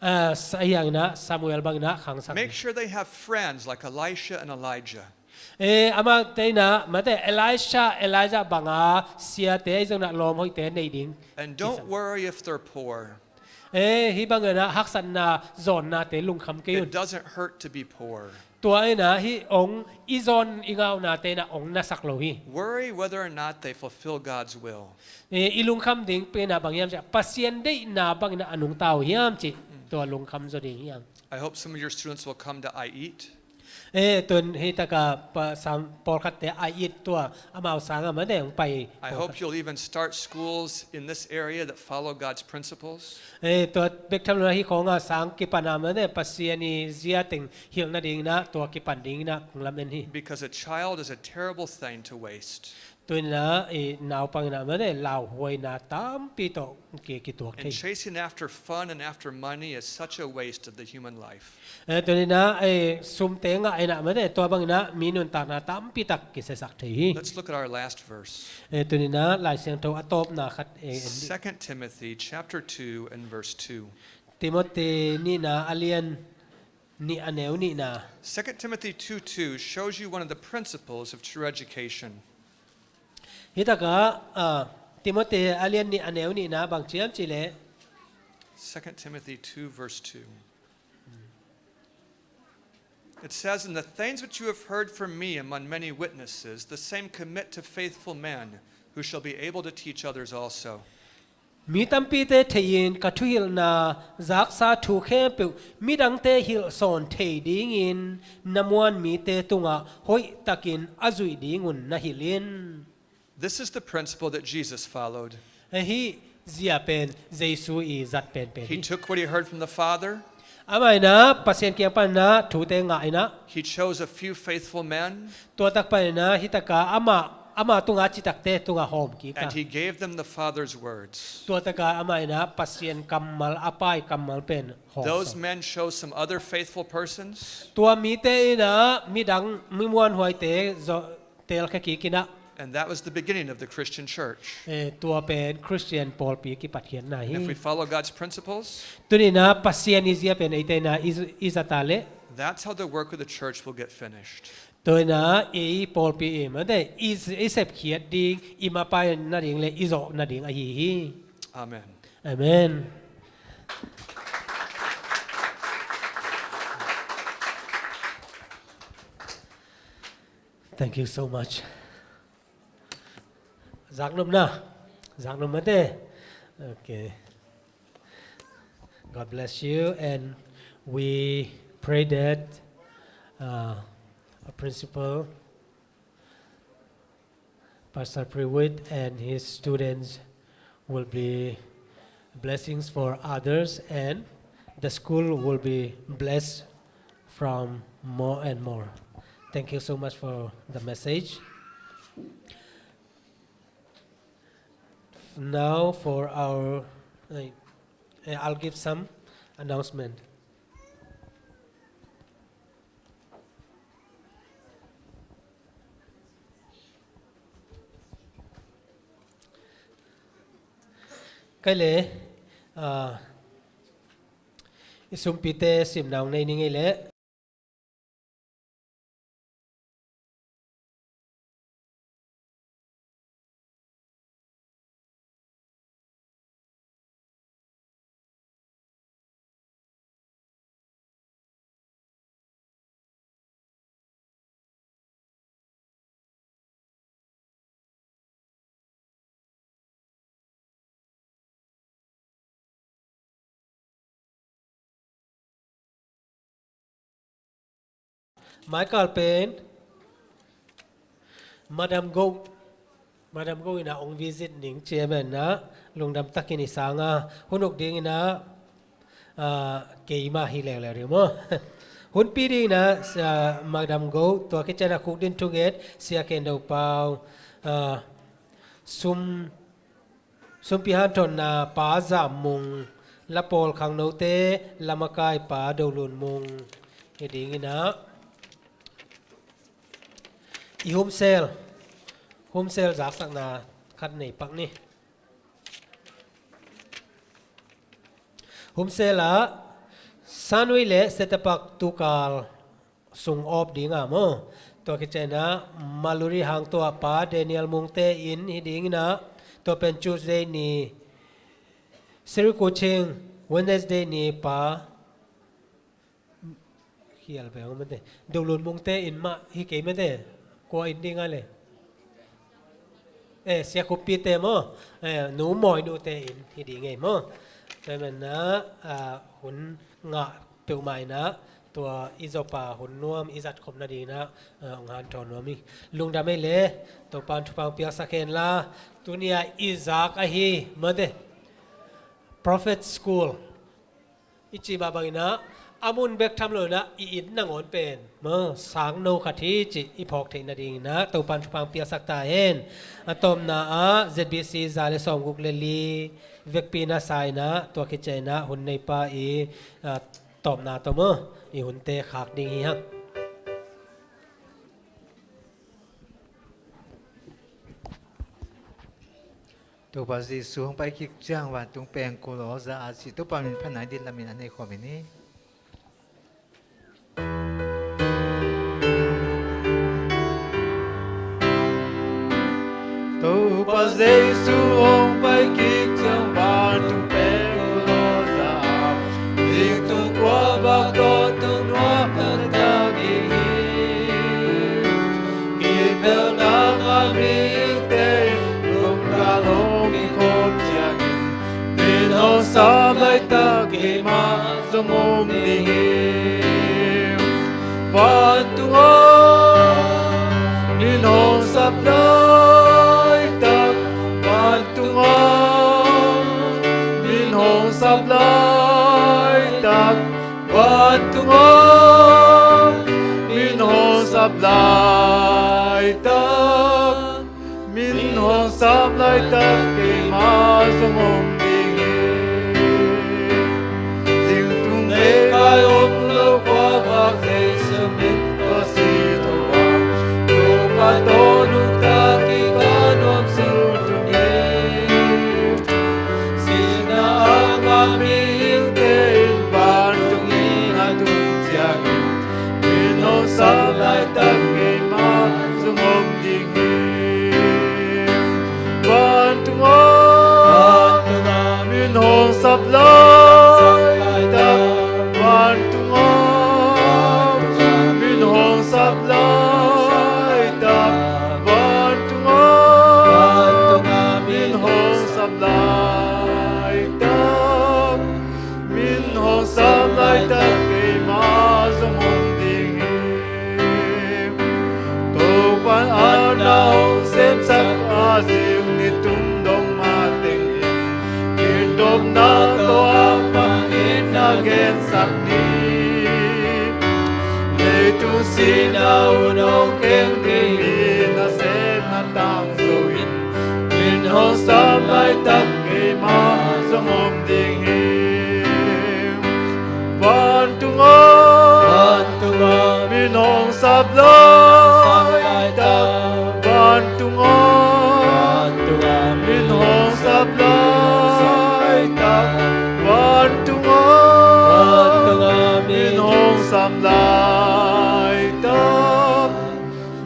Ah, sa-, ahi hangin ah Samuel bangin ah khangsak. Make sure they have friends like Elisha and Elijah. Eh, amaute in ah mate Elisha, Elijah bang a siate ahi zongin ah lawm hoihte nei ding. And don't worry if they're poor. Eh, hih bangin ah haksatna zawnnate lungkham kei un. It doesn't hurt to be poor. Tua in ah hih hong i zawn i ngaunate in ah hong nasak lo hi. Worry whether or not they fulfill God's will. Eh, i lungkham ding pen ah bang hiam cih leh Pasian deihna bangin ah a nungta uh hiam cih, tua lungkham zaw ding hi hang. I hope some of your students will come to I Eat. Eh, tun hih taka pa, sang, pawlkhatte a it tua, amau sanga mate hong pai. I hope you'll even start schools in this area that follow God's principles. Eh, tua bek tham lo-in hih khawnga sang kipan a mate Pasian i zia teng hilh nadingin ah, tua kipan dingin ah kong lamen hi. Because a child is a terrible thing to waste. Tuni-in ah, eh, naupang in ah mate lauhuaina tampi tawh ki, kituak thei. And chasing after fun and after money is such a waste of the human life. Eh, tuni-in ah, eh, sumte ngah in ah mate, tua bangin ah mi nuntakna tampi tak kisiasak thei hi. Let's look at our last verse. Eh, tuni-in ah Lai Siangtho a tawpna khat, eh, en dih. Second Timothy chapter two and verse two. Timothy nihna a lian nih a neu nihna. Second Timothy two two shows you one of the principles of true education. Hih taka, ah, Timothy a lian nih a neu nihna bang ci hiam cih leh. Second Timothy two verse two. It says, "And the things which you have heard from me among many witnesses, the same commit to faithful men, who shall be able to teach others also." Mi tampite thei-in ka thuhilhna zaksa thu khempeuh midangte hilh sawn thei dingin na muan mite tungah hoihtakin a zuih dingun na hilh in. This is the principle that Jesus followed. Hih zia pen Jesu i zat penpen hi. He took what he heard from the Father. Amah in ah Pasian kiang panin ah thute ngah in ah. He chose a few faithful men. Tua tak panin ah hih taka amah, amah tunga citakte tungah hawm kik a. And he gave them the Father's words. Tua taka amah in ah Pasian kammal, a pai kammal pen hawm. Those men chose some other faithful persons. Tua mite in ah midang mi muanhuaite zo, telkhia kik in ah. And that was the beginning of the Christian church. Eh, tua pen Christian pawlpi kipatkhiatna hi. And if we follow God's principles, tuni-in ah Pasian i zia pen eite in ah i, i zat leh. That's how the work of the church will get finished. Tua in ah i pawlpi i mate i, i sepkhiat ding, i mapai nading le i zawh nading ahi hi. Amen. Amen. Thank you so much. Zaknop na. Zaknop mate. Okay. God bless you, and we pray that, uh, a principal Pastor Priwit and his students will be blessings for others, and the school will be blessed from more and more. Thank you so much for the message. Now for our, uh, I'll give some announcement. Kei le, ah, i sumpite simna hong nei ni ngei leh. Michael pen Madam Go, Madam Go in ah hong visit ning ci a, amen na, lungdam takin i sang a, hun uk ding in ah, ah, keimah hi leuleu ding maw. Hunpi ding in ah, ah, Madam Go, tua khit ciang ah khukdin thunget, Sia Khen Do Pau, ah, sum, sumpi hanthotna Pa Zam Mung, lapawl khangnote lamakai Pa Do Lun Mung hi ding in ah, i humsel, humsel zaksakna khat nei pak ni. Humsel ah Sanui le Setapak tukal sung awp ding a maw. Tua khit ciang ah Maluri Hang tua Pa Daniel Mungte inn hi ding in ah, tua pen Tuesday ni, Sri Kuching, Wednesday ni Pa Khial ve mate. Do Lun Mungte inn mah hi kei mate. Kua inn ding a le. Eh, Sia Khumpite maw. Eh, Nu Mawi Nute inn hi ding ei maw. Tua man na, ah, hun ngah peuhmah in ah, tua i zawpa hun nuam i zat khop nadingin ah, ah, hong hanthawn nuam hi. Lungdam ei le, Topa'n thupha hong piaksak hen la, tuni-a i zak ahi, mate, Prophet School i cih mah bangin ah, a mun bek tham loin ah i inn nangawn pen, maw, sangno khat hi cih i phawk theih nadingin ah Topa'n thupha hong piaksak ta hen. A tawpna ah Z B C za le sawmguk le li vekpi na sa in ah, tua khit ciangin ah hun neipa i, ah, tawpna tawh, maw, i hunte khak ding hi hang. Topa Jesu hong pai kik ciang vantung pengkul aw za a cih Topa min phatna i dihlak in a nei khawm hi ni. Topa Jesu hong pai kik ciang vantung pengkul aw za a, zing tung kua bak tawh tung nuam taktak ding hi. Kipelhna ngah mite in lungdam hong kikhop ciangin, min hong sap laitak keimah zong om ding hi. Vantungah min hong sap laitak, vantungah min hong sap laitak, vantungah min hong sap laitak, min hong sap laitak keimah zong om ding hi. Zing tung nei kai om lo kua bak Jesu min tua si to a, Topa tawh nuntak kik a nuam sung tung hi. Sihna a ngah mihingte in vantung inn a tun ciangin, min hong sap laitak keimah zong om ding hi. Vantungah min hong sap laitak, vantungah min hong sap laitak, vantungah min hong sap laitak, min hong sap laitak keimah zong om ding hi. Topa'n a na hong semsak a, zing ni tum dong mateng in, kidopna tawh amah in na gensak ni. Leitung sihna hun hong kheng ding hi, nasepna tangzo in, min hong sap laitak keimah zong om ding hi. Vantungah, vantungah min hong sap laitak, vantungah, vantungah min hong sap laitak, vantungah, vantungah min hong sap laitak,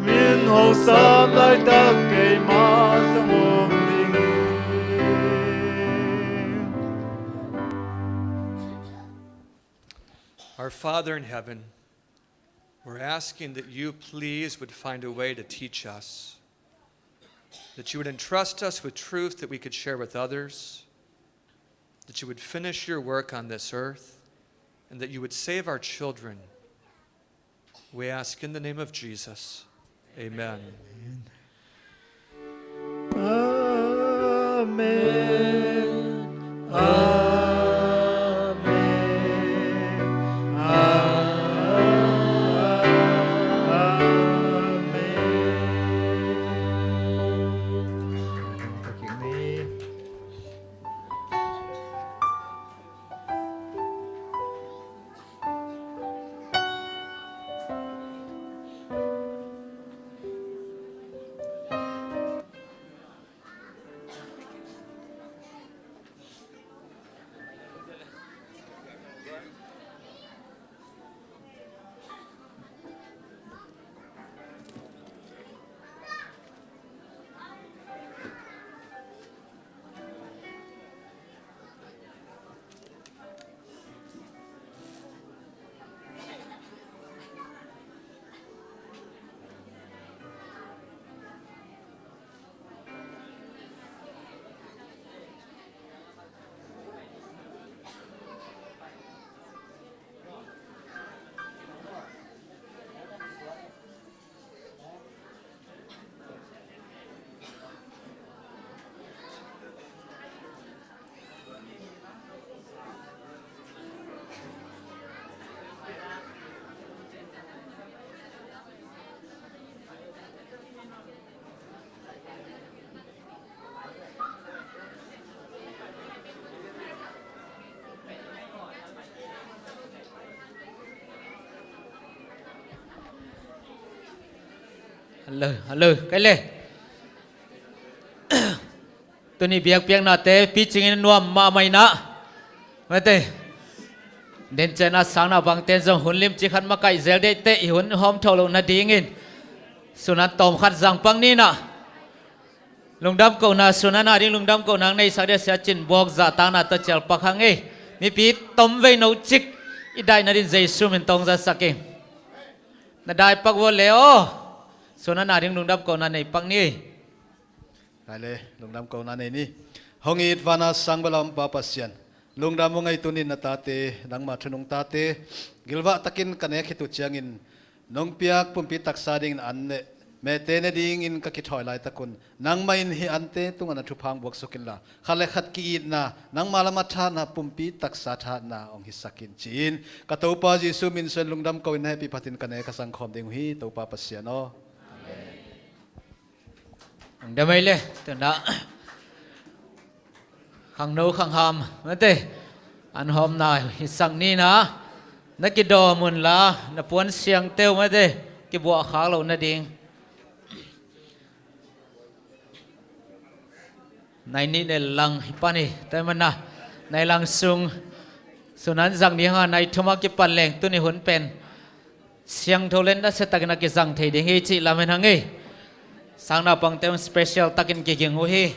min hong sap laitak keimah zong om ding hi. Our Father in heaven, we're asking that you please would find a way to teach us, that you would entrust us with truth that we could share with others, that you would finish your work on this earth, and that you would save our children. We ask in the name of Jesus. Amen. Amen. Amen. Amen. Hello, hello, kai le. Tuni biakpiaknate picingin nuam mahmah inah, mate, dencianna sangna bangten zong hun limci khat makaih zel deihteh i hun hawm tho loh nadingin sunan tawm khat zang pak ninah. Lungdam kohna, sunan a ding lungdam kohna ang neisak dia sia cin buak zahtakna tawh cial pak hang ei. Mipi tom vei no cik i daih nadin Jesu min tawng zasak ing. Na dai pak vua le aw. Sunan a ding lungdam kohna nei pak ni. Dai le, lungdam kohna nei ni. Hong it vana sang bala om Pa Pasian, lungdam hong ei tunin na tate, nangma thunung tate gilvah takin ka nek khit uh ciangin nong piak pumpi taksa dingin an le mete ne dingin ka kithawi laitakun nangmah in hih ante tungah na thupha hong buaksuk inla, khat le khat ki-itna, nangma lam a thahatna, pumpi taksa thahatna hong hisak in ci-in ka Topa Jesu min suan lungdam ko-in na hehpih phatin ka nek ka sangkhawm ding uh hi, Topa Pasian aw. Amen. Ang damai le, tuna khangno khangham, mate, an hawmna hisak nina, na kidawm unla na puan siangte uh, mate, kibuah khak loh nading. Nai nih le lang hi pan hi, tua hi mana nai lang sung sunan zang ding hanga nai thuma kipan leng tuni hun pen siangtho le nasiatakin a kizang thei ding hi cih lamen hang ei. Sangnaupangte un special takin kiging uh hi.